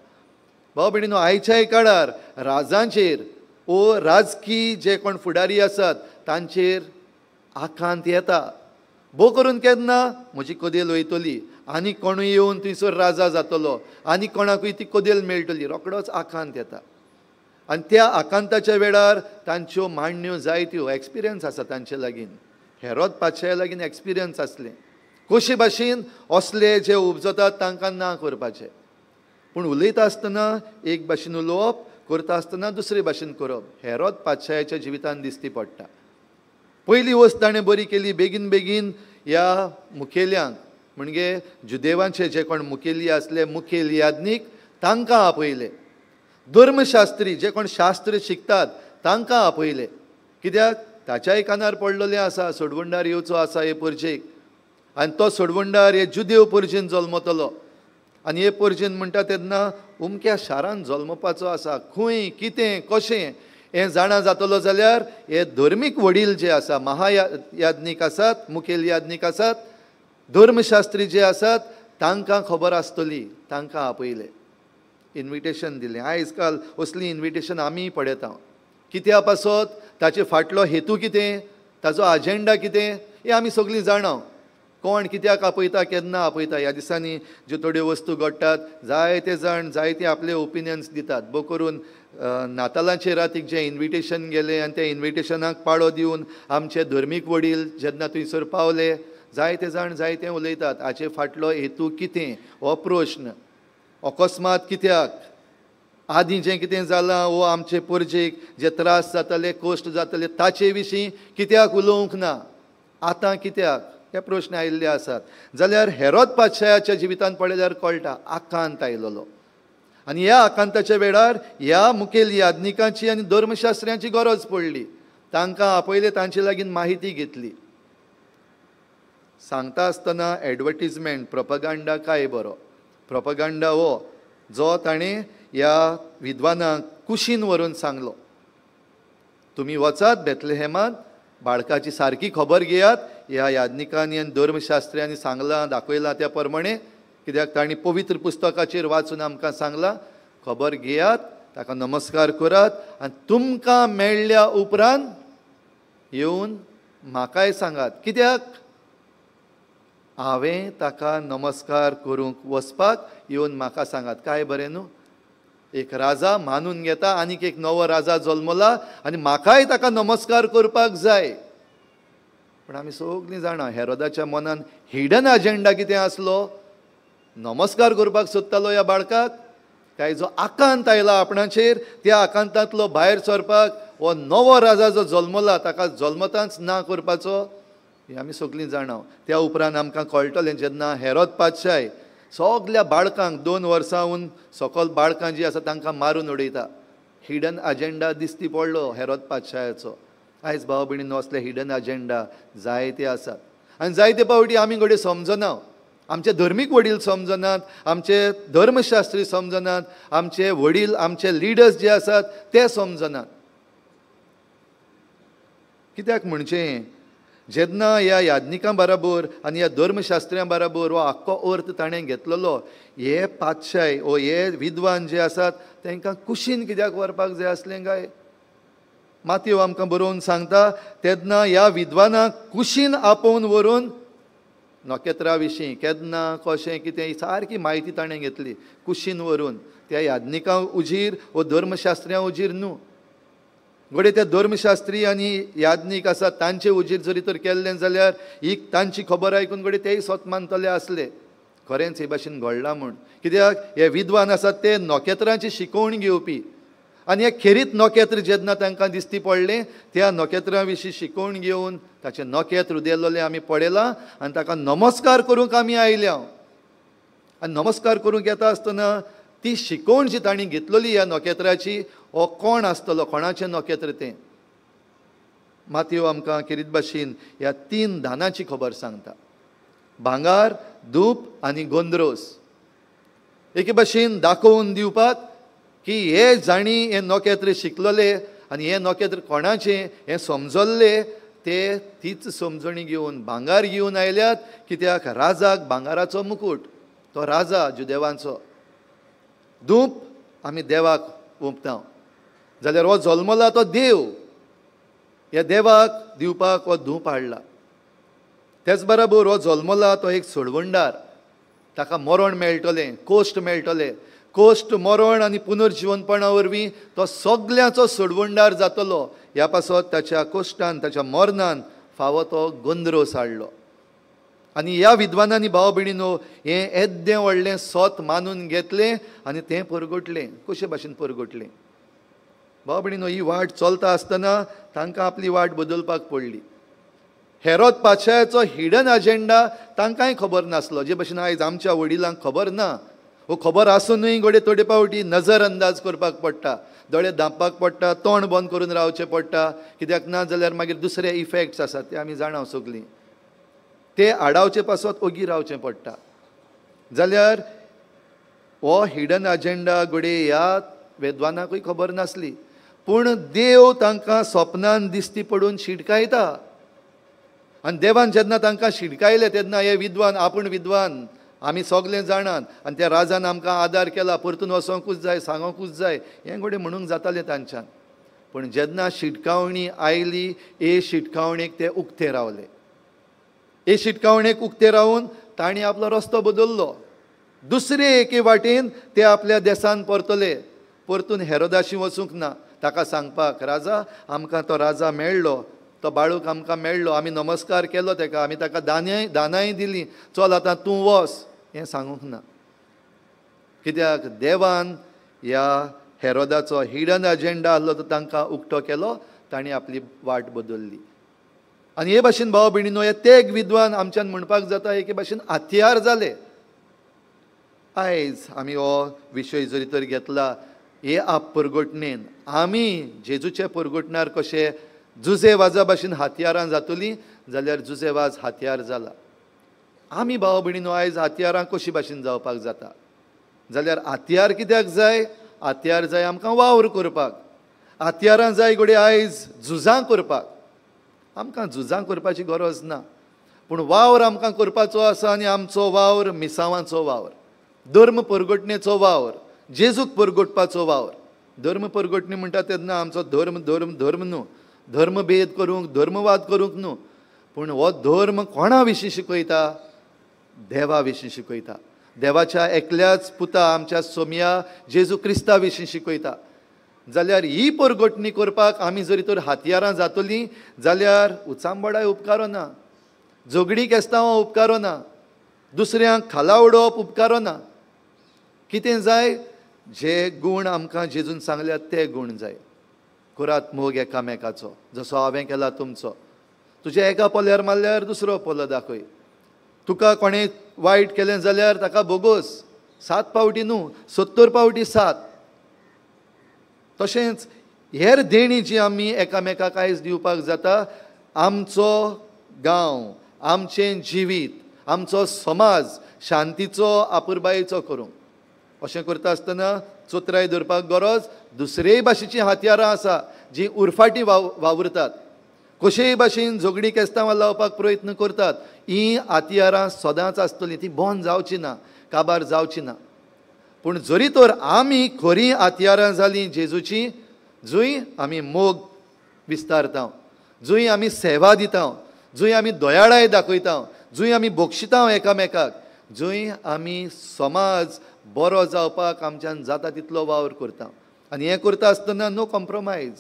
भाव भयणीनो, आयच्याय काळार राजांचेर वो राजकी जे कोण फुडारी आसात तांचेर आकांत येता. भोव करून केन्ना म्हजी कदेल वयतली, आनी कोणूय येवन थंयसर राजा जातलो, आनी कोणाकूय ती कदेल मेळटली, रोकडोच आकांत येता. आनी त्या आकांताच्या वेळार तांच्यो मांडण्यो जायत्यो, एक्सपिरियन्स आसा तांचे लागीं, हेरोद पातशाया लागीं एक्सपिरियन्स आसलें कशे भाशेन असले जे उपजतात तांकां ना करपाचें. पूण उलयता आसतना एक भाशेन उलोवप, करता आसतना दुसरे भाशेन करप हेरोद पातशायाच्या जिवितान दिसती पडटा. पयली वस्त ताणें बरी केली, बेगीन बेगीन ह्या मुखेल्यांक म्हणजे जुदेवांचे जे कोण मुखेली आसले, मुखेल याज्ञीक, तांकां आपयले, धर्मशास्त्री जे कोण शास्त्र शिकतात तांकां आपयले. कित्याक? ताच्याय कानार पडलेलें आसा सोडवणदार येवचो आसा हे परजेक, आनी तो सोडवणदार हे जुदेव परजेन जल्मतलो. आनी हे परजेन म्हणटा तेन्ना उमक्या शारान जल्मपाचो आसा, खंय कितें कशें हें जाणा जातलो जाल्यार हे धर्मीक वडील जे आसा, महायाज्ञीक आसात, मुखेल याज्ञीक आसात, धर्मशास्त्री जे आसात तांकां खबर आसतली, तांकां आपयले, इन्विटेशन दिलें. आयज काल असली इन्विटेशन आमी पळयता. कित्या पासत? ताचे फाटलो हेतू कितें, ताजो आजेंडा कितें, हें आमी सगळीं जाणा. कोण कित्याक आपयता, केन्ना आपयता. ह्या दिसांनी ज्यो थोड्यो वस्तू घडटात, जायते जाण जायते आपले ओपिनियन्स दितात. बो करून नातालांचे रातीक जें इन्विटेशन गेलें आनी त्या इन्विटेशनाक पाळो दिवन आमचे धर्मीक वडील जेन्ना थंयसर पावले, जायते जाण जायते उलयतात. हाचे फाटलो हेतू कितें हो प्रश्न. अकस्मात कित्याक, आदीं जें कितें जालां वो आमचे परजेक जे त्रास जाताले, कश्ट जाताले, ताचे विशीं कित्याक उलोवंक ना, आतां कित्याक, हे प्रश्न आयिल्ले आसात. जाल्यार हेरोद पातशायाच्या जिवितांत पळयल्यार कळटा आकांत आयलेलो. आनी ह्या आकांताच्या वेळार ह्या मुखेल याज्ञिकांची आनी धर्मशास्त्र्यांची गरज पडली. तांकां आपयले, तांचे लागीं माहिती घेतली. सांगता आसतना एडवर्टीजमेंट, प्रोपगांडा काय बरो. प्रोपगांडा हो जो ताणें ह्या विद्वानांक कुशीन व्हरून सांगलो, तुमी वचात बेथलेहेमांत, बाळकाची सारकी खबर घेयात. ह्या याज्ञिकांनी आनी धर्मशास्त्र्यांनी सांगलां, दाखयलां त्या प्रमाणे, कित्याक तांणी पवित्र पुस्तकाचेर वाचून आमकां सांगलां, खबर घेयात, ताका नमस्कार करात आनी तुमकां मेळ्ळ्या उपरांत येवन म्हाकाय सांगात. कित्याक हांवें ताका नमस्कार करूंक वचपाक येवन म्हाका सांगात. काय बरें न्हू, एक राजा मानून घेता आनीक एक नवो राजा जल्मला आनी म्हाकाय ताका नमस्कार करपाक जाय. पूण आमी सगळीं जाणां हेरोदाच्या मनान हिडन अजेंडा कितें आसलो. नमस्कार करपाक सोदतालो ह्या बाळकाक, काय जो आकांत आयला आपणाचेर त्या आकांतांतलो भायर सरपाक हो नवो राजा जो जल्मला ताका जल्मतांच ना करपाचो, हें आमी सगळीं जाणां. त्या उपरांत आमकां कळटलें जेन्ना हेरोद पातशाय सगल्या बाळकांक 2 वर्सांहून सकल बाळकां जीं आसा तांकां मारून उडयता. हिडन अजेंडा दिसती पडलो हेरोद पातशायाचो. आयज भाव भयणींनो असले हिडन अजेंडा जायते आसात आनी जायते पावटी आमी घडये समजना. आमचे धर्मीक वडील समजनात, आमचे धर्मशास्त्री समजनात, आमचे वडील, आमचे लिडर्स जे आसात ते समजनात. कित्याक म्हणचें, जेन्ना ह्या याज्ञिकां बराबर आनी ह्या धर्मशास्त्र्यां बराबर हो आख्खो अर्थ ताणें घेतलेलो, हे पातशाय वो हे विद्वान जे आसात तांकां कुशीन कित्याक व्हरपाक जाय आसलें काय? मातयो आमकां बरोवन सांगता, तेन्ना ह्या विद्वानाक कुशीन आपोवन व्हरून नखेत्रा विशीं केन्ना कशें कितें सारकी म्हायती ताणें घेतली. कुशीन व्हरून त्या याज्ञिकां उजीर वो धर्मशास्त्र्यां उजीर न्हू, घडये ते धर्मशास्त्री आनी याज्ञीक आसा तांचे उजीर जरी तर केल्लें जाल्यार ही तांची खबर आयकून घडये तेय सोत मानतले आसले, खरेंच हे भाशेन घडलां म्हूण. कित्याक हे विद्वान आसात ते नखेत्रांची शिकोवण घेवपी आनी हे खेरीत नखेत्र जेन्ना तांकां दिसती पडलें त्या नखेत्रां विशीं शिकोवण घेवन ताचें नखेत्र उदेल्लें आमी पळयलां आनी ताका नमस्कार करूंक आमी आयल्या. आनी नमस्कार करूंक येता आसतना ती शिकोवण जी तांणी घेतलेली ह्या नखेत्राची, हो कोण आसतलो, कोणाचें नखेत्र तें? मातयो आमकां खेरीत भाशेन ह्या 3 दानाची खबर सांगता, भांगार, धूप आनी गोंद्रोस. एके भाशेन दाखोवन दिवपाक की हे जाणी हें नखेत्र शिकलेले आनी हें नखेत्र कोणाचें हें समजल्ले, ते तीच समजणी घेवन भांगार घेवन आयल्यात. कित्याक राजाक भांगाराचो मुकूट, तो राजा जुदेवांचो. धूप आमी देवाक ओंपता, जाल्यार हो जल्मला तो देव, ह्या देवाक दिवपाक हो धूप हाडला. तेच बराबर हो जल्मला तो एक सोडवणदार, ताका मरण मेळटलें, कोश्ट मेळटलें, कोश्ट, मरण आनी पुनर्जिवनपणा वरवीं तो सगल्यांचो सोडवणदार जातलो. ह्या पासत ताच्या कोश्टान, ताच्या मरणान फावो तो गोंद्रोस हाडलो. आनी ह्या विद्वानांनी भाव भयणीनो हें येद्दें व्हडलें सोत मानून घेतलें आनी तें परगटलें. कशे भाशेन परगटलें भाव भयणीनो? ही वाट चलता आसतना तांकां आपली वाट बदलपाक पडली. हेरोद पातशायाचो हिडन अजेंडा तांकांय खबर नासलो, जे भाशेन आयज आमच्या वडिलांक खबर ना. हो खबर आसुनूय घडये थोडे पावटी नजर अंदाज करपाक पडटा, दोळे धांपपाक पडटा, तोंड बंद करून रावचें पडटा. कित्याक ना जाल्यार मागीर दुसरे इफेक्ट्स आसात ते आमी जाणा सगलीं, ते आडावचे पासत ओगी रावचें पडटा. जाल्यार हो हिडन अजेंडा घडये ह्या विद्वानाकूय खबर नासली, पूण देव तांकां सपनान दिसती पडून शिटकायता. आनी देवान जेन्ना तांकां शिटकायले तेन्ना हे विद्वान, आपूण विद्वान, आमी सगले जाणात आनी त्या राजान आमकां आदार केला, परतून वचोंकूच जाय, सांगोंकूच जाय, हें घडये म्हणूंक जातालें तांच्यान. पूण जेन्ना शिटकावणी आयली ए शिटकावणेक ते उक्ते रावले. ए शिटकावणेक उक्ते रावन तांणी आपलो रस्तो बदल्लो. दुसरे एके वाटेन ते आपल्या देसान परतले. परतून हेरोदाशी वचूंक ना ताका सांगपाक, राजा आमकां तो राजा मेळ्ळो, तो बाळूक आमकां मेळ्ळो, आमी नमस्कार केलो ताका, आमी ताका दानांय दिली, चल आतां तूं वच, हें सांगूंक ना. कित्याक देवान ह्या हेरोदाचो हिडन एजेंडा आसलो तो तांकां उक्तो केलो, तांणी आपली वाट बदल्ली. आनी हे भाशेन भाव भयणीनो, हे तेग विद्वान आमच्यान म्हणपाक जाता एके भाशेन हत्यार जाले. आयज आमी हो विशय जरी तर घेतला, हे आप परगटणेन आमी जेजूचे परगटणार कशे जुजे वाजा भाशेन हत्यारां जातलीं जाल्यार जुजे वाज हत्यार जाला. आमी भाव भयणीनो आयज हत्यारां कशी भाशेन जावपाक जाता जाल्यार हत्यार कित्याक जाय? हत्यार जाय आमकां वावर करपाक, हत्यारां जाय घडये आयज झुजां करपाक. आमकां झुजां करपाची गरज ना, पूण वावर आमकां करपाचो आसा. आनी आमचो वावर मिसावांचो वावर, धर्म परगटणेचो वावर, जेजूक परगटपाचो वावर. धर्म परगटणी म्हणटा तेन्ना आमचो धर्म धर्म धर्म न्हू, धर्मभेद करूंक, धर्मवाद करूंक न्हू, पूण हो धर्म कोणा विशीं शिकयता? देवा विशीं शिकयता. देवाच्या एकल्याच पुता आमच्या सोमया जेजू क्रिस्ता विशीं शिकयता. जाल्यार ही परगटणी करपाक आमी जरी तर हत्यारां जातलीं जाल्यार उचांबडाय उपकारो ना, झगडीं केस्तांवां उपकारो ना, दुसऱ्यांक खाला उडोवप उपकारो ना. कितें जाय? जे गूण आमकां जेजून सांगल्यात ते गूण जाय. करात मोग एकामेकाचो जसो हांवें केला तुमचो. तुज्या एका पोल्यार मारल्यार दुसरो पोलो दाखय, तुका कोणें वायट केलें जाल्यार ताका बोगोस, 7 पावटी न्हू 70 पावटी 7. तशेंच हेर देणी जी आमी एकामेकाक आयज दिवपाक जाता, आमचो गांव, आमचें जिवीत, आमचो समाज शांतीचो आपुरबायेचो करूंक. अशें करता आसतना चोत्राय धरपाक गरज. दुसरेय भाशेचीं हत्यारां आसा जीं उरफाटी वावुरतात, कशेय भाशेन झगडीं केस्तांवां लावपाक प्रयत्न करतात. हीं हत्यारां सदांच आसतलीं, ती बंद जावची ना, काबार जावची ना. पूण जरी तर आमी खरीं हत्यारां जालीं जेजूचीं, जंय आमी मोग विस्तारता, जंय आमी सेवा दिता, जंय आमी दयाळाय दाखयता, जंय आमी बक्षिता एकामेकाक, जंय आमी समाज बरो जावपाक आमच्यान जाता तितलो वावर करता. आनी हें करता आसतना नो कॉम्प्रोमायज.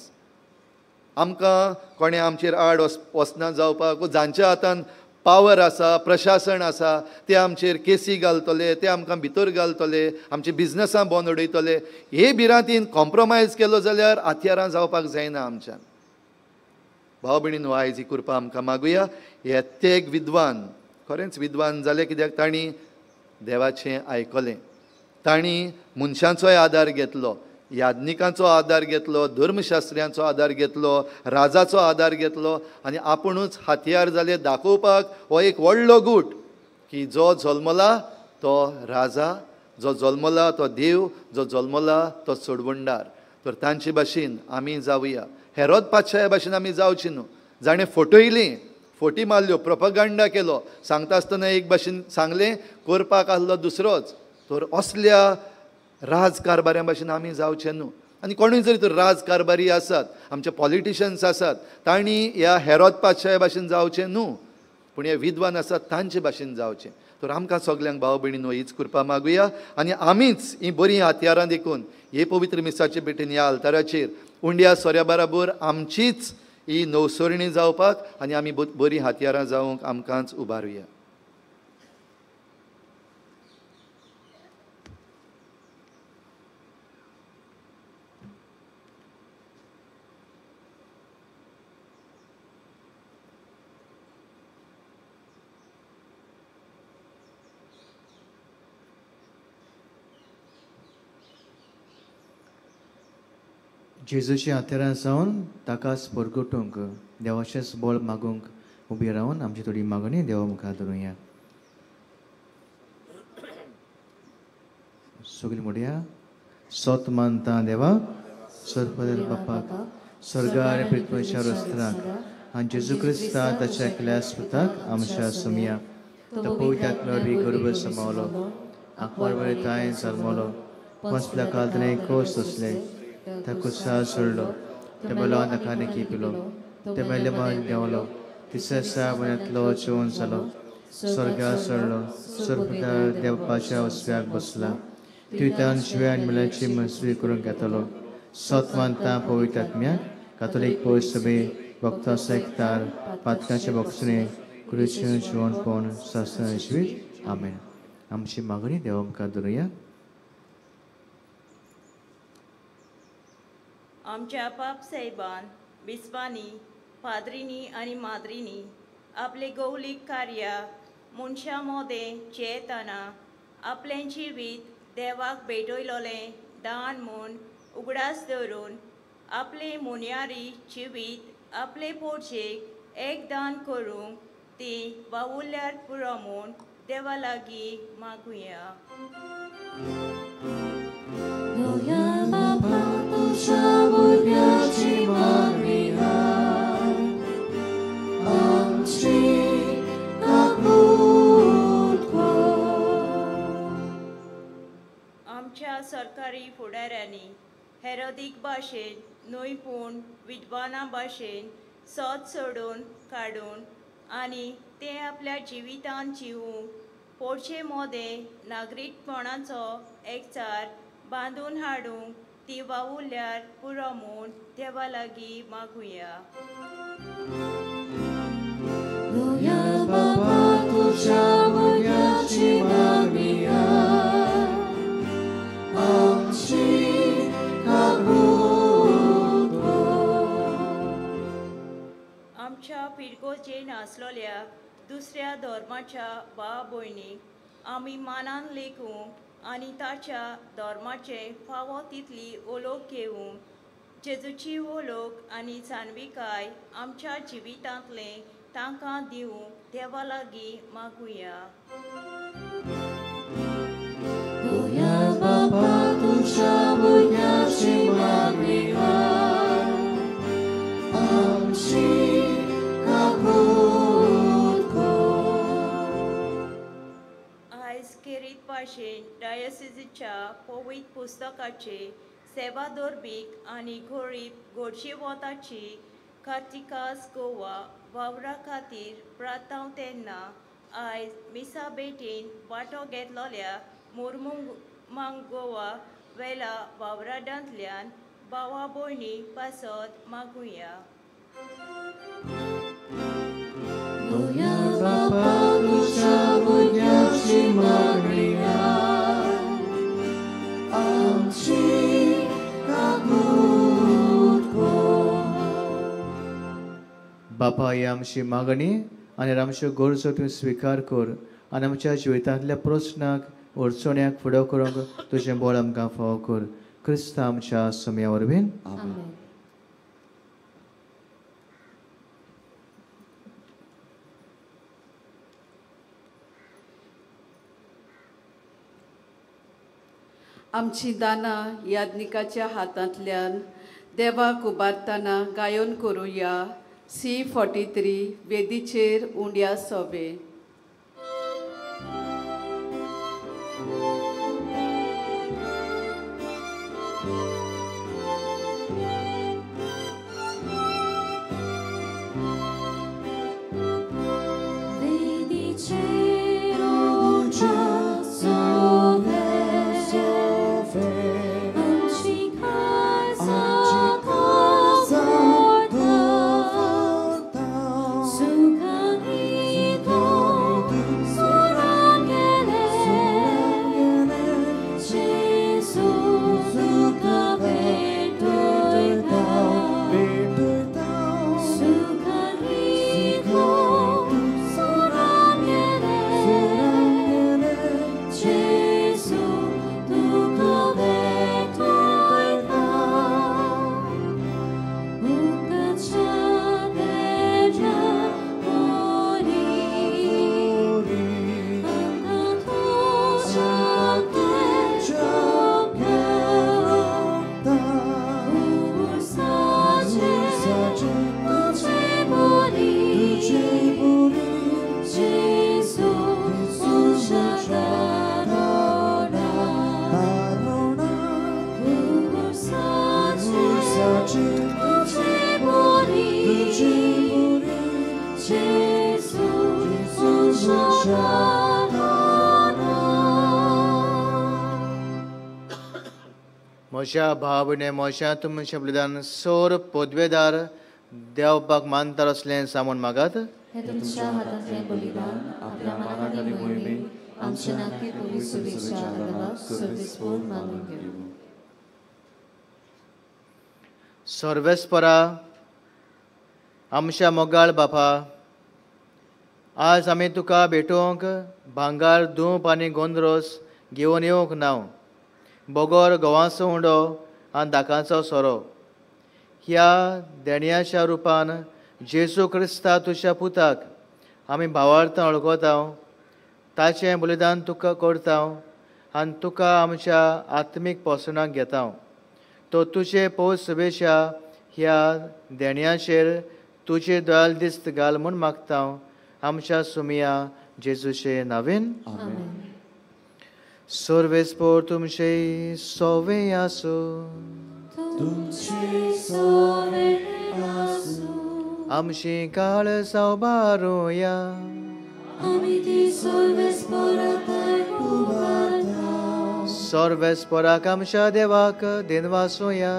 आमकां कोणें आमचेर आड वचना जावपाक, जांच्या हातान पावर आसा, प्रशासन आसा, ते आमचेर केसी घालतले, ते आमकां भितर घालतले, आमची बिजनसां बंद उडयतले, हे भिरांतीन कॉम्प्रोमायज केलो जाल्यार हत्यारां जावपाक जायना आमच्यान. भाव भयणीनो, आयज ही कृपा आमकां मागुया. हे तेग विद्वान खरेंच विद्वान जाले कित्याक तांणी देवाचें आयकलें, तांणी मनशांचोय आदार घेतलो, याज्ञिकांचो आदार घेतलो, धर्मशास्त्र्यांचो आदार घेतलो, राजाचो आदार घेतलो, आनी आपुणूच हत्यार जाले दाखोवपाक हो एक व्हडलो गूट की जो जल्मला तो राजा, जो जल्मला तो देव, जो जल्मला तो सोडवणदार. तर तांचे भाशेन आमी जावया. हेरोद पातशाया भाशेन आमी जावची न्हू, जाणें फटयलीं, फोटी मारल्यो, प्रोपगांडा केलो, सांगता आसतना एक भाशेन सांगलें, करपाक आसलो दुसरोच. तर असल्या राजकारभाऱ्यां भाशेन आमी जावचें न्हू. आनी कोणूय जरी तर राजकारभारी आसात, आमचे पॉलिटिशन्स आसात, तांणी ह्या हेरोद पातशाया भाशेन जावचें न्हू, पूण हे विद्वान आसात तांचे भाशेन जावचें. तर आमकां सगल्यांक भाव भयणीनो हीच कृपा मागुया. आनी आमीच हीं बरीं हत्यारां देखून हे पवित्र मिसाचे भेटेन ह्या आल्ताराचेर उंड्या सोऱ्या बराबर आमचीच ही नवसरणी जावपाक आनी आमी बरीं हत्यारां जावंक आमकांच उबारुया. जेजूच्या हत्यारां जावन ताकाच परगटूंक देवाचेंच बळ मागूंक उबी रावन आमची थोडी मागणी देवा मुखार धरुया. सगळीं म्हणया, सोत मानता देवा सर्वपद बापाक स्वर्गार पृथ्वीच्या रस्त्राक आनी जेजू क्रिस्ता ताच्या एकल्या सुताक आमच्या सुमया तो पवित्र आत्म्या गर्भ समावलो, आंकवार बरे तांय जल्मलो, पंचल्या कालतने कोस सोंसले, ताका सोडलो, ते मेलो आनी ताका किपिलो, ते मेले मरण देंवलो, तिसऱ्या दिसा म्हयन्यांतलो जिवन जालो, स्वर्गार चडलो, स्वर्गदार देवपाच्या उजव्याक बसला, तुयतान जिव्या आनी मेल्यांची मजवी करून घेतलो. सत मानता पवित्र आत्म्याक, कातोलीक पवित्र सभे, भक्तांचो एकतार, पातकांचे बक्षणे, कुडीचें जिवनपण, सासणा जिवीत. आमेन. आमची मागणी देवा मुखार दवरुया. आमच्या पाप साहेबान, बिस्पांनी, पाद्रींनी आनी माद्रींनी आपले गौलीक कार्या मनशां मोदें चेतना आपलें जिवीत देवाक भेटयलोलें दान म्हूण उगडास दवरून आपले मुनयारी जिवीत आपले पोरचेक एक दान करूंक ती वावुरल्यार पुरो म्हूण देवा लागीं मागुया. आमच्या सरकारी फुडाऱ्यांनी हेरोदीक भाशेन न्हय पूण विद्वाना भाशेन सत सोडून काडून आनी ते आपल्या जिवितान जिवूंक पोरचे मोदें नागरीकपणाचो एकचार बांदून हाडूंक ती वावुरल्यार पुरो म्हूण देवा लागीं मागुया. आमच्या पिरगोजेन आसलोल्या दुसऱ्या धर्माच्या भाव भयणीक आमी मानान लेखूंक आनी ताच्या धर्माचें फावो तितली ओलोक घेवंक जेजूची ओलोक आनी जाणविकाय आमच्या जिवितांतलें तांकां दिवंक देवा लागीं मागुया. आयज केरीत भाशेन डायसिजीच्या पवित्र पुस्तकाचे सेवा दर्बीक आनी गरीब गोडशेवताची कार्तिकास गोवा वावरा खातीर प्रार्थना तेन्ना आयज मिसा भेटीन वांटो घेतलोल्या मुर्मुमांग गोवा वेला वावराडांतल्यान भावा भयणी पासत मागुया. बापा, ही आमची मागणी आनी आमच्यो गरजो तूं स्विकार कर आनी आमच्या जिवितांतल्या प्रस्नाक अडचण्याक फुडो करूंक तुजें बळ आमकां फावो कर. क्रिस्त आमच्या समया वरवीं. आमेन. आमची दानां याज्ञिकाच्या हातांतल्यान देवाक उबारतना गायन करुया. C43 वेदीचेर उंड्या सोबे. वेदीचेर उंड्या सोबे, आमची खासा सुखानी तो तुज्या दानां. म्हज्या भाव भयणी, म्हज्या तुमचें बलिदान सोर पदवेदार देवपाक मानता असलें सामून मागात. हे तुमच्या हातांतलें बलिदान आपल्या मनाक आनी मोहिमेक आमच्या नाके पवित्र सुवेच्या देवाक सर्वेस्पोर मानून घेवं. सर्वेस्परा आमच्या मोगाळ बापा, आज आमी तुका भेटोवंक भांगार धूप आनी गोंद्रोस घेवन येवंक ना, बगर गंवाचो उंडो आनी दाकांचो सोरो. ह्या देणयाच्या रुपान जेजू क्रिस्ता तुज्या पुताक आमी भावार्थान वळखता, ताचें बलिदान तुका करता आनी तुका आमच्या आत्मीक पोसणाक घेता. तो तुजे पवित्र सभेच्या ह्या देणयाचेर तुजे दयाल दिस्त घाल म्हूण मागता, आमच्या सुमिया जेजूचे नावेन. सर्वेस्पोर तुमचे सोवे आसूं. तुमचे सोवे आसूं. आमची काळ सावबारुया. आमी ती सर्वेस्पोराथांय उबारता. सर्वेस्पोराक आमच्या देवाक दिनवासुया.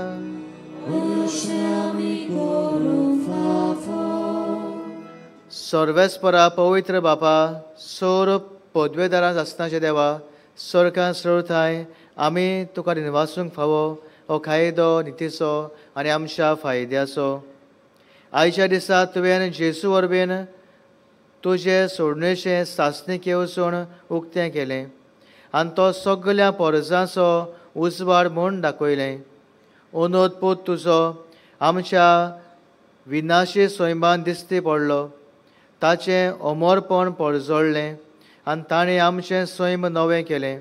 अशें आमी करूंक फावो. सर्वेस्पोरा पवित्र बापा, सोर पदवेदारां आसनाचे देवा, स्वर्गान सरथाय आमी तुका दिनवासूंक फावो हो कायदो नितीचो आनी आमच्या फायद्याचो. आयच्या दिसा तुवें जेजू वरवीं तुजें सोडणेचें सासणीक येवजण उक्तें केलें आनी तो सगल्या पोरजांचो उजवाड म्हूण दाखयलें. अनोद पूत तुजो आमच्या विनाशी सैमान दिश्टी पडलो, ताचें अमरपण परजळ्ळें आनी ताणें आमचें सैम नवें केलें.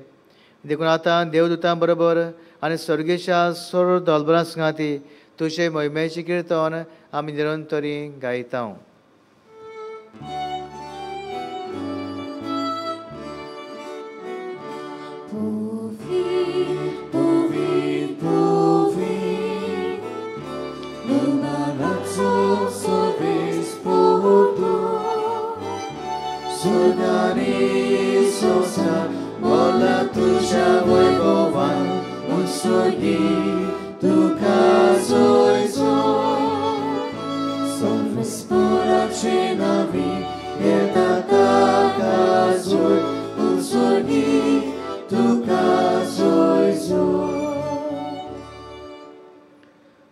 देखून आतां देवदूतां बरोबर आनी सर्गेच्या सोर दलबरां सांगाती तुजे महिमेचें किर्तन आमी निरंतरी गायता.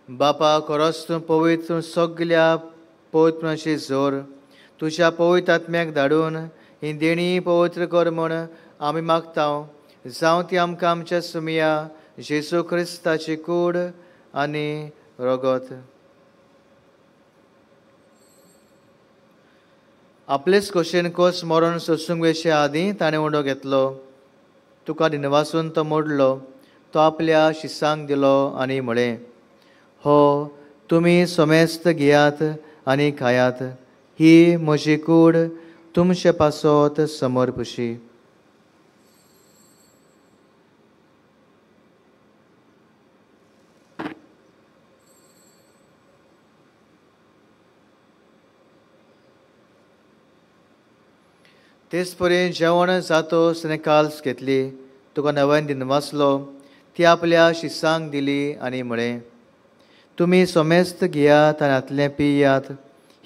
बापा, खरोच तूं पवित्र सगल्या पवित्रपणाची जोर तुज्या पवित्र आत्म्याक धाडून ही देणी पवित्र कर म्हूण आमी मागता. जावं ती आमकां आमच्या सुमिया जेजू क्रिस्ताची कूड आनी रगत. आपलेच खोशेन कोस मरण सोसूंक वेचे आदीं ताणें उंडो घेतलो, तुका दिनवासून तो मोडलो, तो आपल्या शिसांक दिलो आनी म्हळें, हो तुमी समेस्त घेयात आनी खायात, ही म्हजी कूड तुमचे पासत समर्पशी. तेच परी जेवण जातोच ताणें काल्स घेतली, तुका नव्यान दिनवासलो, ती आपल्या शिसांक दिली आनी म्हळें, तुमी समेस्त घेयात आनी हातलें पियात,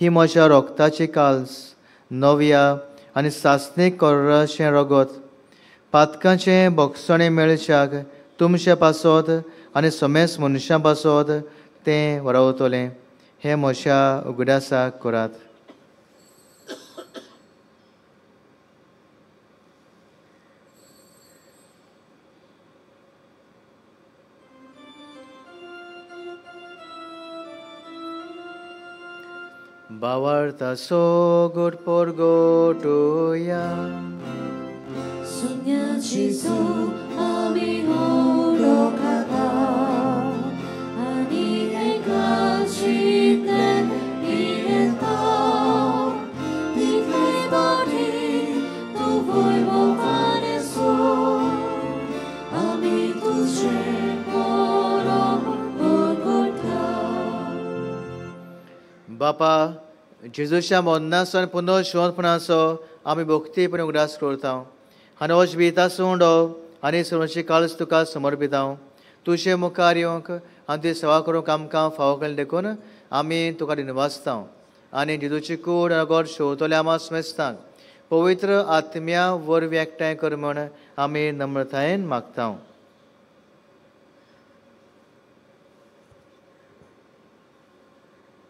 ही म्हज्या रोगताची काल्स, नव्या आनी सासणीक कोर्राचें रगत, पातकांचें भोगसणें मेळच्याक तुमचे पासत आनी समेस्त मनशां पासत तें वरावतलें. हें म्हज्या उगडासाक करात. भावार्थाचो गोड परगटोया. सुन्या जेजू आमी वळखता आनी एकाचीतलें पियेता, तितले फावटी तूं वैभवान येसो, आमी तुजें मरण परगटता. बापा, जेजूच्या मरणाचो आनी पुनर्जिवंतपणाचो आमी भक्तीपणी उगडास करता आनी हो जिविताचो उंडो आनी सर्वची काळज तुका समर्पिता. तुजे मुखार येवंक आनी तुजी सेवा करूंक आमकां फावो केलें देखून आमी तुका दिनवासता आनी जेजूची कूड आनी गोड शेवतल्या आमा समेस्तांक पवित्र आत्म्या वरवीं एकठांय कर म्हण आमी नम्रतायेन मागता.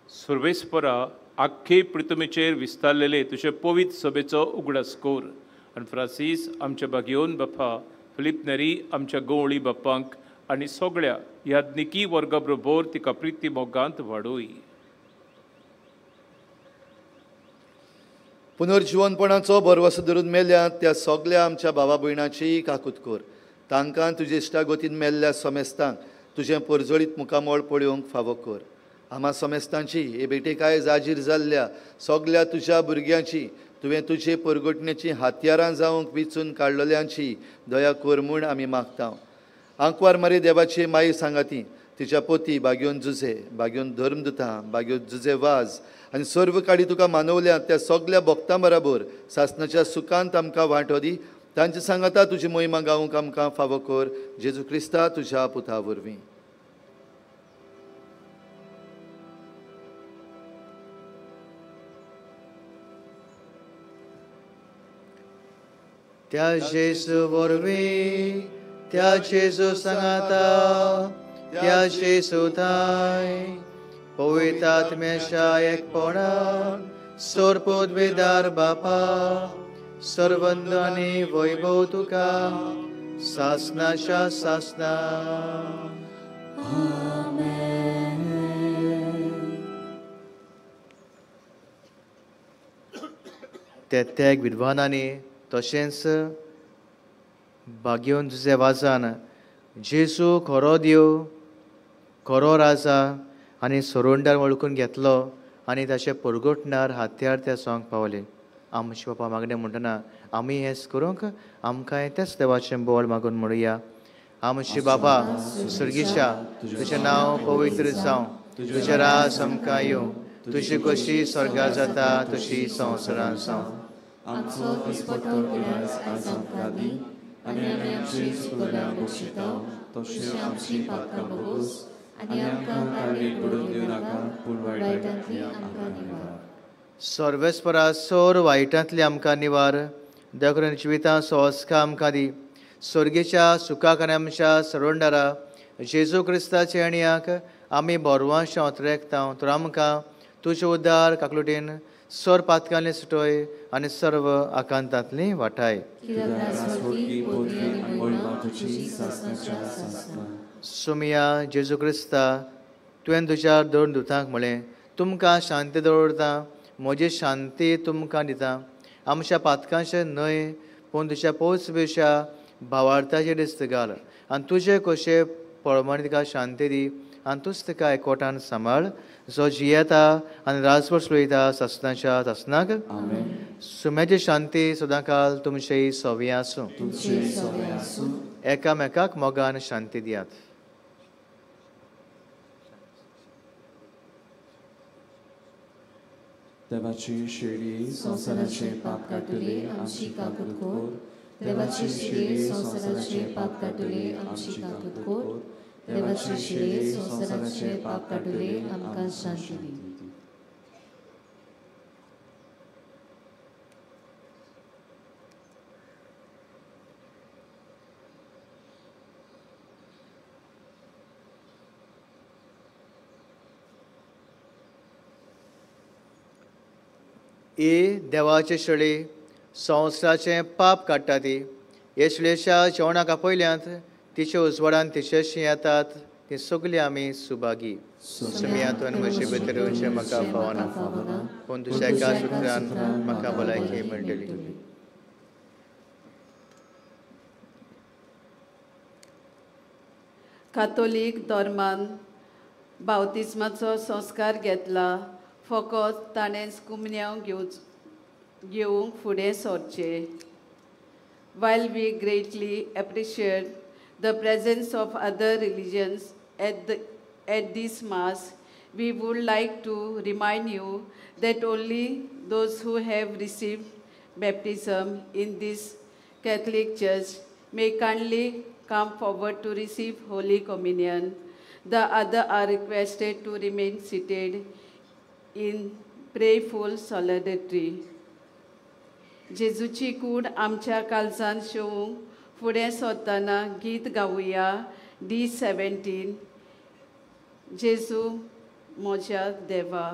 सर्वेस्परा आख्खे पृथ्वीचेर विस्तारलेले तुजे पवित्र सभेचो उगडास कर आनी फ्रांसीस आमच्या बागयोन बाप्पा, फिलीप नेरी आमच्या गवळी बाप्पांक आनी सगळ्या याज्ञिकी वर्गा बरोबर तिका प्रिती मोगांत वाडोय. पुनर्जिवनपणाचो भरवसो धरून मेल्या त्या सगळ्या आमच्या भावा भयणाची काकूत कर. तांकां तुजे इश्टागतीन मेल्ल्या समेस्तांक तुजें परजळीत मुखामळ पळोवंक फावो कर. आमा समेस्तांची हे बेटेकाय जाजीर जाल्ल्या सगळ्या तुज्या भुरग्यांची तुवें तुजे परगटणेची हातयारां जावंक विचून काडलेल्यांची दया कर म्हूण आमी मागता. आंकवार मारी देवाची माई सांगाती तिच्या पोती बागयोन जुझे, बागयोन धर्मदुता, बागयोन जुझे वाज आनी सर्व काडी तुका मानवल्या त्या सगळ्या भक्तां बराबर सासनाच्या सुखांत आमकां वांटो दी. तांचे सांगाता तुजी मोहिमा गावंक आमकां फावो कर. जेजू क्रिस्ता तुज्या पुता वरवीं. त्या जेजू वरवीं, त्या जेजू सांगाता, त्या जेजू थांय पवित्र आत्म्याच्या एकपणान सोरपोदवेदार बापा सर्वंद आनी वैभव तुका सासनाच्या सासना. ते त्याग विद्वानांनी तशेंच बागयोन तुजे वाजान जेजू खरो देव, खरो राजा आनी सोरोंडार वळखून घेतलो आनी ताचे परगटणार हातयार त्या सोंग पावले. आमचे बापा मागणें म्हणटना आमी हेंच करूंक आमकांय तेच देवाचें बोल मागून म्हणुया. आमचे बाबा स्वर्गीच्या, तुजें नांव पवित्र जावं, तुजें राज आमकां येवं, तुजी कशी स्वर्गा जाता तशी संवसारांत जावं. आमचो दिसपट्टो इलाज आयज आमकां दी आनी आमी आमची चुकल्या बक्षिता तशी आमची पातकां भोगोस आनी आमकां काडणेक पडून दिवं नाका पूण वायटांतली आमकां निवार. सर्वेस्परा सोर वायटांतली आमकां निवार, देखून जिवितां सोंसका आमकां दी. स्वर्गेच्या सुखाक आनी आमच्या सरोंडारा जेजू क्रिस्ताच्या येण्याक आमी बोरवांश ओतरेकता. तर आमकां तुजे उद्धार काकलुटीन सोर पातकांनी सुटोय आनी सर्व आकांतांतली वाटाय. सुमिया जेजू क्रिस्ता, तुवें तुज्या दोन दुतांक म्हळें, तुमकां शांती दवरता, म्हजी शांती तुमकां दिता. आमच्या पातकांचें न्हय पूण तुज्या पोचवेच्या भावार्थाचेर दिस्त घाल आनी तुजे कशे प्रमाणे तिका शांती दी आनी तूच तिका एकवटान सांबाळ, जो जियेता आनी राजभर चलयता सासनाच्या सासनाक. सुम्याची शांती सदांकाल तुमचेय सोवी आसूं. एकामेकाक मोगान शांती दियात. देवाची शिडी संवसाराचे पाप काडटले आमची काकूत कर. देवाची शिडी संवसाराचे पाप काडटले आमची काकूत कर. देवाची शिडी संवसाराचे पाप काडटले आमकां शांती दी. ही देवाची शेळी संवसाराचें पाप काडटा ती हे शेळयेच्या जेवणाक आपयल्यांत तिचे उजवाडान तिचेशी येतात ती सगळी आमी सुभागी. सुमिया तुवें म्हजे भितर येवचें म्हाका फावना पूण तुज्या एका सुत्रान म्हाका भलायकी मेळटली. कातोलीक धर्मान बावतिज्माचो संस्कार घेतला फकत ताणेंच कुमन्यांव घेवंक फुडें सरचें. While we greatly appreciate the presence of other religions at this mass, We would like to remind you that only those who have received baptism in this Catholic Church may kindly come forward to receive Holy Communion. The other are requested to remain seated in prayerful solidarity. जेजूची कूड आमच्या कालजान शेवूंक फुडें सरतना गीत गावया D17 जेजू म्हज्या देवा.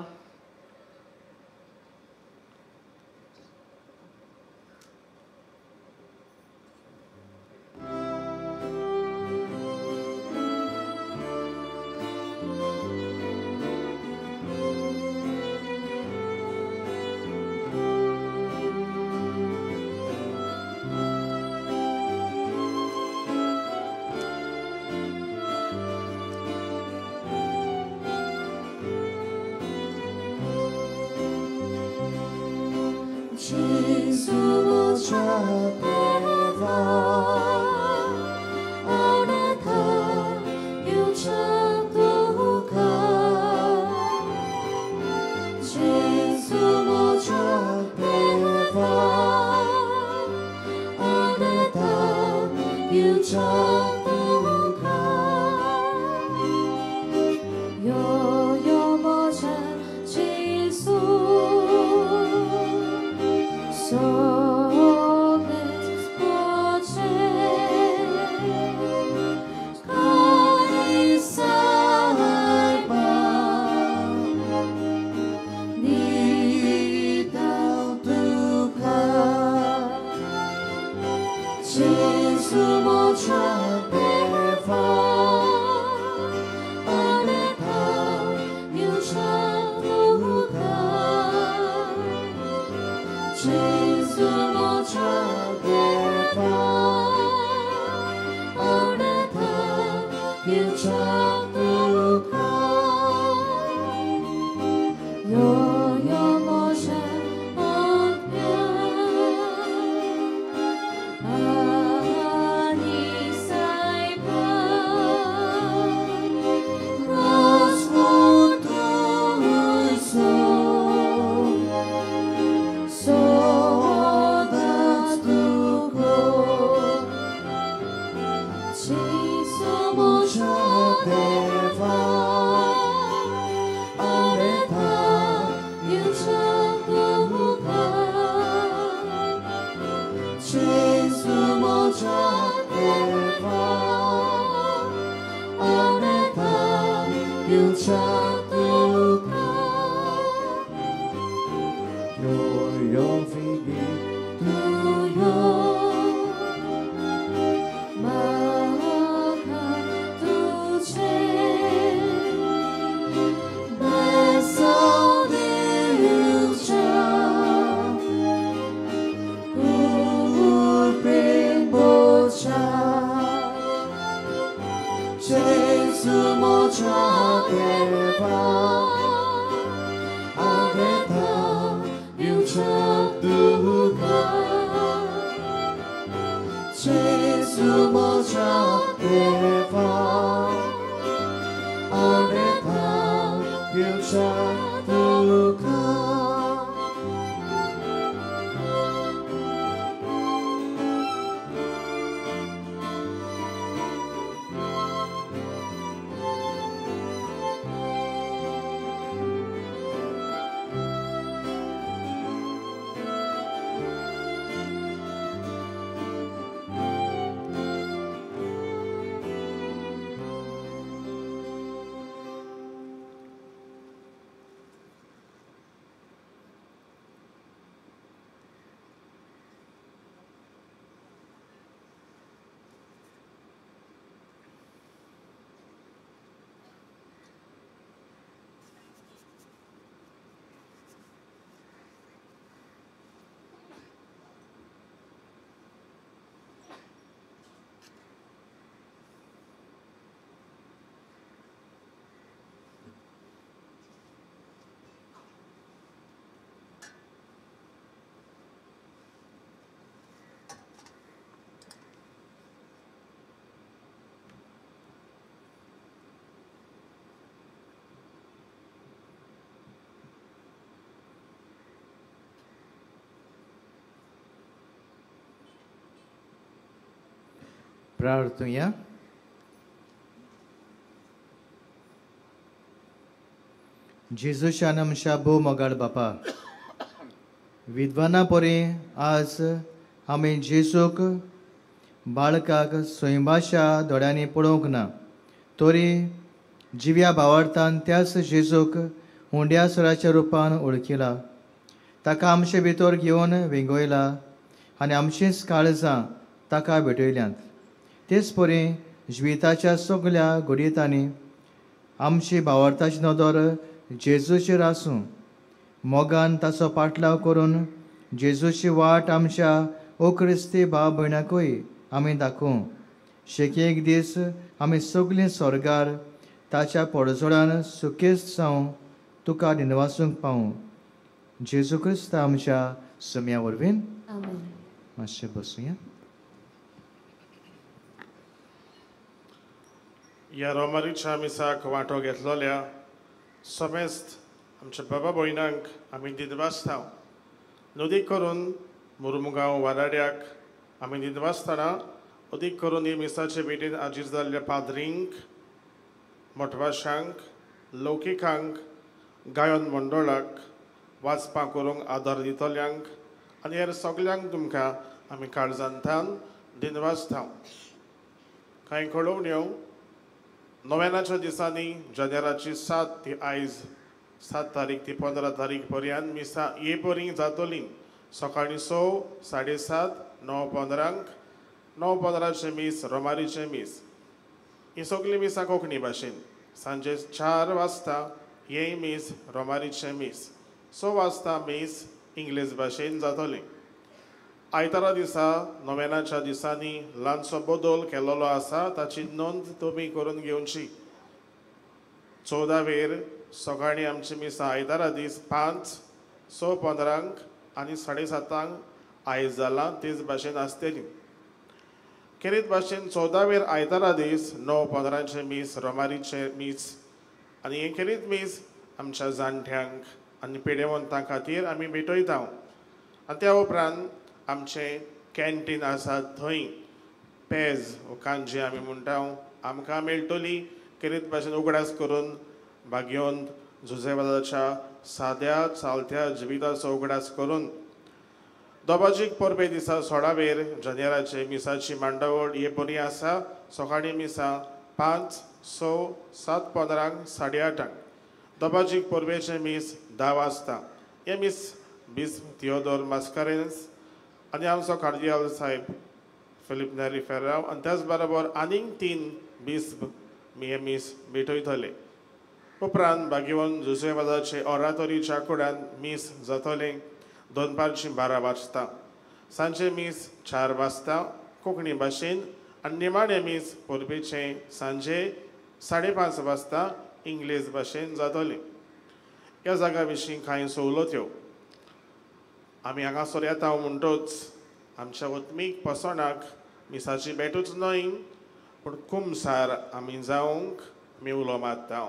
प्रार्थुया. जेजूच्या आमच्या भोव मोगाळ बापा, विद्वाना परी आज आमी जेजूक बाळकाक स्वयंबाच्या दोळ्यांनी पळोवंक ना, तरी जिव्या भावार्थान त्याच जेजूक हुंड्या सुराच्या रुपान ओळखिला, ताका आमचे भितर घेवन वेंगयला आनी आमचींच काळजां ताका भेटयल्यांत. तेच परी जिविताच्या सगल्या घडयतांनी आमची भावार्थाची नदर जेजूचेर आसूं, मोगान ताचो पाटलाव करून जेजूची वाट आमच्या ओ क्रिस्ती भाव भयणाकूय आमी दाखोवं. शेकी एक दीस आमी सगलीं स्वर्गार ताच्या पडजोडान सुखेस्त जावं तुका निवासूंक पावूं. जेजू क्रिस्त आमच्या सुम्या वरवीं. मातशें बसुया. ह्या रोमारीच्या मिसाक वांटो घेतलोल्या समेस्त आमच्या बाबा भयणांक आमी दिनवासता. नदीक करून मुरमुगांव वाराड्याक आमी दिनवासतना अदीक करून ही मिसाचे भेटीन आजीर जाल्ल्या पाद्रींक, मठवाशांक, लौकिकांक, गायन मंडळाक, वाचपां करूंक आदार दितल्यांक आनी हेर सगल्यांक तुमकां आमी काळजांतल्यान दिनवासता. कांय कळोवण्यो नोव्यानाच्या दिसांनी जानेराची 7 ती आयज 7 तारीख ती 15 तारीख पर्यंत मिसां हे परी जातली. सकाळीं 6, 7:30, 9:15, 9:15 मीस रोमारीचें मीस. ही सगळीं मिसां कोंकणी भाशेन. सांजे 4 वाजता हेंय मीस रोमारीचें मीस. 6 वाजता मीस इंग्लीश भाशेन जातलें. आयतारा दिसा नोव्यानाच्या दिसांनी ल्हानसो बदल केल्लो आसा, ताची नोंद तुमी करून घेवची. 14 वेर सकाळीं आमची मिसां आयतारा दीस 5, 6:15 आनी 7:30 आयज जालां तेच भाशेन आसतली. खेरीत भाशेन 14 वेर आयतारा दीस 9:15 मीस रोमारीचें मीस आनी हें खेरीत मीस आमच्या जाणट्यांक आनी पिडेवंतां खातीर आमी भेटयता. आनी त्या उपरांत आमचें कॅन्टीन आसा थंय पेज वो कांजी आमी म्हणटा आमकां मेळटली. खेरीत भाशेन उगडास करून भाग्योंत जुझेवादाच्या साद्या चालत्या जिविताचो उगडास करून दोबाजीक परबे दिसा 16 वेर जानेराचे मिसाची मांडावळ हे बरी आसा. सकाळीं मिसां 5, 6, 7:15, 8:30. दोबाजीक परबेचें मीस 10 वाजता. हें मीस बिस्प थियोदोर मास्कारेन्स आनी आमचो कार्दियाल साहेब फिलीप नेरी फेर्राव आनी त्याच बरोबर आनीक 3 बिस्प हें मीस भेटयतले. उपरांत भाग्यवन जुझेवादाचे ऑरातोरीच्या कुडान मीस जातलें दनपारचीं 12 वाजता. सांजे मीस 4 वाजता कोंकणी भाशेन आनी निमाणें मीस परबेचें सांजे 5:30 वाजता इंग्लीश भाशेन जातलें. ह्या जागा विशीं कांय सवलत्यो आमी हांगासर येता म्हणटोच आमच्या आत्मीक पसणाक मिसाची भेटूच न्हय पूण कुमसार आमी जावंक आमी उलो मारता.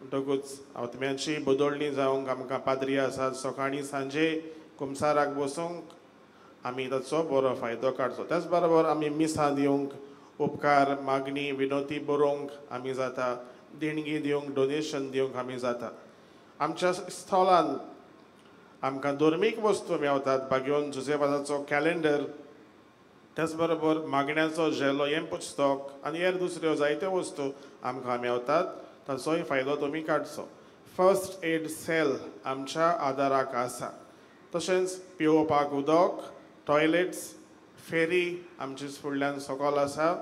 म्हणटकूच आत्म्याची बदलणी जावंक आमकां पाद्री आसात सकाळीं सांजे कुमसाराक बसूंक आमी ताचो बरो फायदो काडचो. त्याच बरोबर आमी मिसां दिवंक, उपकार मागणी विनोती बरोवंक आमी जाता, देणगी दिवंक, डोनेशन दिवंक आमी जाता. आमच्या स्थलान आमकां धर्मीक वस्तू मेवतात. भाग्योन जुझेवादाचो कॅलेंडर, त्याच बरोबर मागण्याचो झेलो हें पुस्तक आनी हेर दुसऱ्यो जायत्यो वस्तू आमकां मेवतात, ताचोय फायदो तुमी काडचो. फर्स्ट एड सेल आमच्या आदाराक आसा. तशेंच पिवपाक उदक, टॉयलेट्स, फेरी आमचे फुडल्यान सकयल आसा.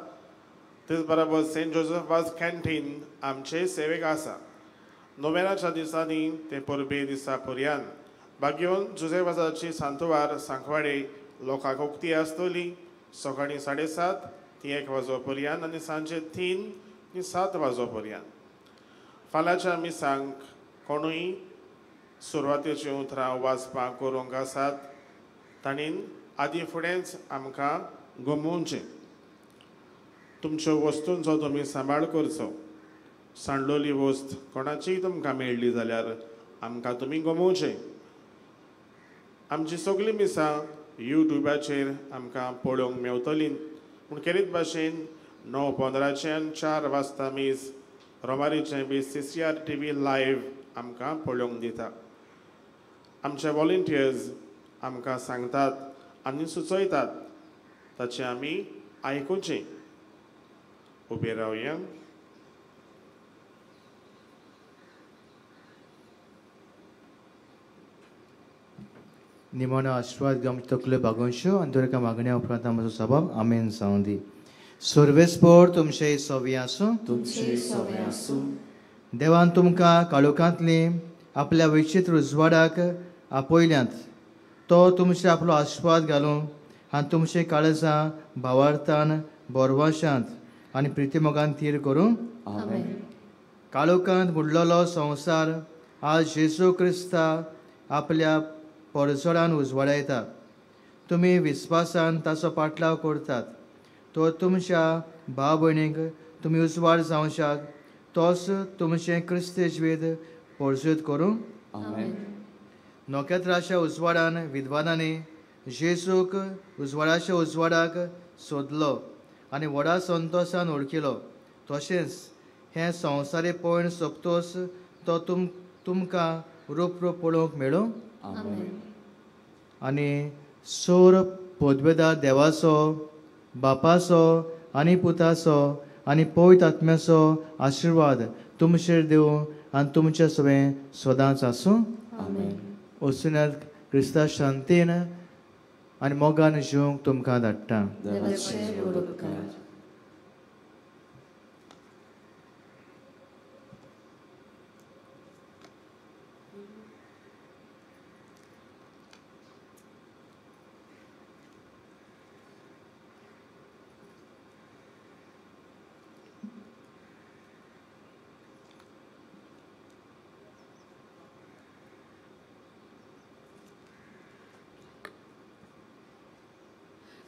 तेच बरोबर सेंट जोजफ वाज कॅन्टीन आमचे सेवेक आसा. नोव्यानाच्या दिसांनी ते परबे दिसा पर्यंत भाग्योन जुझेवाजाची सांतवार सांकवाडे लोकांक उक्ती आसतली. सकाळीं 7:30 ती 1 वाजो पर्यंत आनी सांजे 3 ती 7 वाजो पर्यंत. फाल्यांच्या मिसांक कोणूय सुरवातेचीं उतरां वाचपां करूंक आसात तांणी आदीं फुडेंच आमकां गमोवचें. तुमच्यो वस्तूंचो तुमी सांबाळ करचो. सांडलोली वस्त कोणाचीय तुमकां मेळ्ळी जाल्यार आमकां तुमी गमोवचें. आमची सगळीं मिसां युट्यूबाचेर आमकां पळोवंक मेवतलीं. पूण केरीत भाशेन 9:15 4 वाजता मीस रोमारीचें बी CCR TV live आमकां पळोवंक दिता. आमचे वॉलंटियर्स आमकां सांगतात आनी सुचयतात ताचें आमी आयकुचें. उबे रावया. निमाणो आशिर्वाद घेवन आमच्यो तकल्यो बागोवच्यो आनी दर एका मागण्या उपरांत आमचो सभाव आमेन जावं दी. सर्वेस्पोर तुमचें सवी आसूं. तुमचें सवें आसूं. देवान तुमकां काळोखांतली आपल्या विचित्र उजवाडाक आपयल्यात. तो तुमचे आपलो आशिर्वाद घालूं आनी तुमचे काळजां भावार्थान बोरवाशांत आनी प्रितीमोगान थीर करूं. काळोखांत बुडलेलो संवसार आज जेजू क्रिस्ता आपल्या परजळान उजवाडायता. तुमी विस्वासान ताचो पाटलाव करतात. तो तुमच्या भाव भयणींक तुमी उजवाड जावशात तोच तुमचें क्रिस्ती जिवीत परजूत करूं. नखेत्राच्या उजवाडान विद्वानांनी जेजूक उजवाडाच्या उजवाडाक सोदलो आनी व्हडा संतोशान वळखिलो. तशेंच हें संवसारी पळोवन सोंपतोच तो तुमकां रूप रूप पळोवंक मेळूं. आनी सोर पदवेदार देवाचो बापाचो आनी पुताचो आनी पवित्र आत्म्याचो आशिर्वाद तुमचेर दिवं आनी तुमचे सवें सदांच आसूं. वचुनात क्रिस्ता शांतीन आनी मोगान जिवंक तुमकां धाडटा.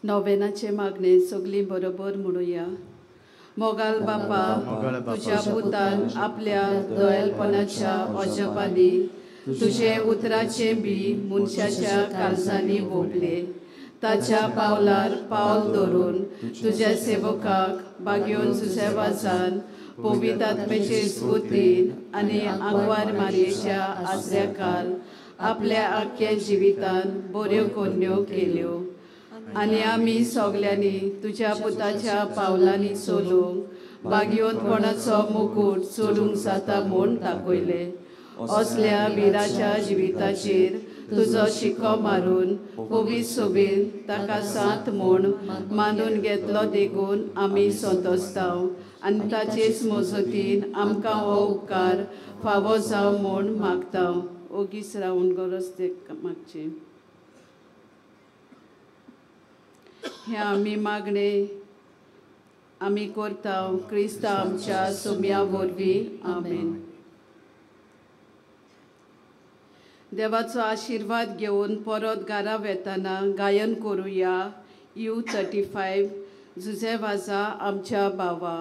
नोवेनाचे मागणे सगळीं बरोबर म्हणुया. मोगाल बापा, तुज्या पुतान आपल्या दयालपणाच्या अजपांनी तुजे उतराचे बी मनशाच्या काळजांनी वोपले. ताच्या पावलार पावल धरून तुज्या सेवकाक बागयोन जुसेवासान पवित्र आत्म्याचे स्फुर्तीन आनी आंकवार मारयेच्या आसऱ्याकाल आपल्या आख्ख्या जिवितान बऱ्यो कोन्न्यो केल्यो. आनी आमी सगल्यांनी तुज्या पुताच्या पावलांनी चलूंक बागयोनपणाचो मुकूट चलूंक जाता म्हूण दाखयलें. असल्या विराच्या जिविताचेर तुजो शिको मारून पवित्र सोबीन ताका साथ म्हूण मानून घेतलो देखून आमी संतोसताव आनी ताचेच मजतीन आमकां हो उपकार फावो जावं म्हूण मागता. ओगीच रावून गरज ते मागची. हे आमी मागणे आमी करता क्रिस्ता आमच्या सोम्या वरवीं. आमेन. देवाचो आशिर्वाद घेवन परत घरा वेताना गायन करुया. U35 Jose वाजा आमच्या बावा.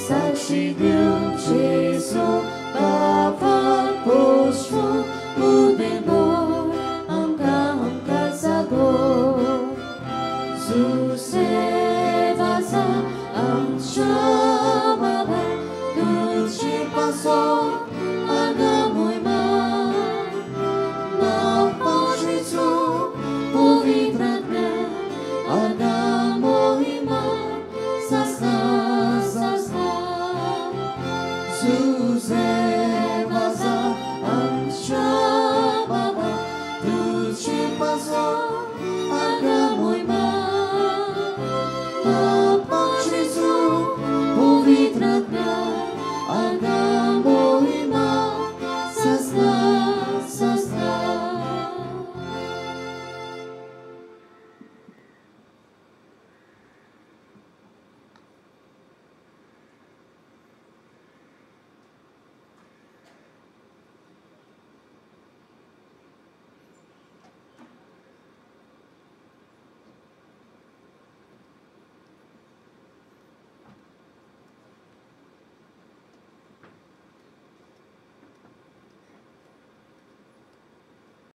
Saksi Jesu Bapa Posfu Ubebo Angka Angka Zago Zuse Vaza Amcha Baba Tuche Paso Agamoima Ma Jesu Povitratme Agamoima Sasna Sasna Zuse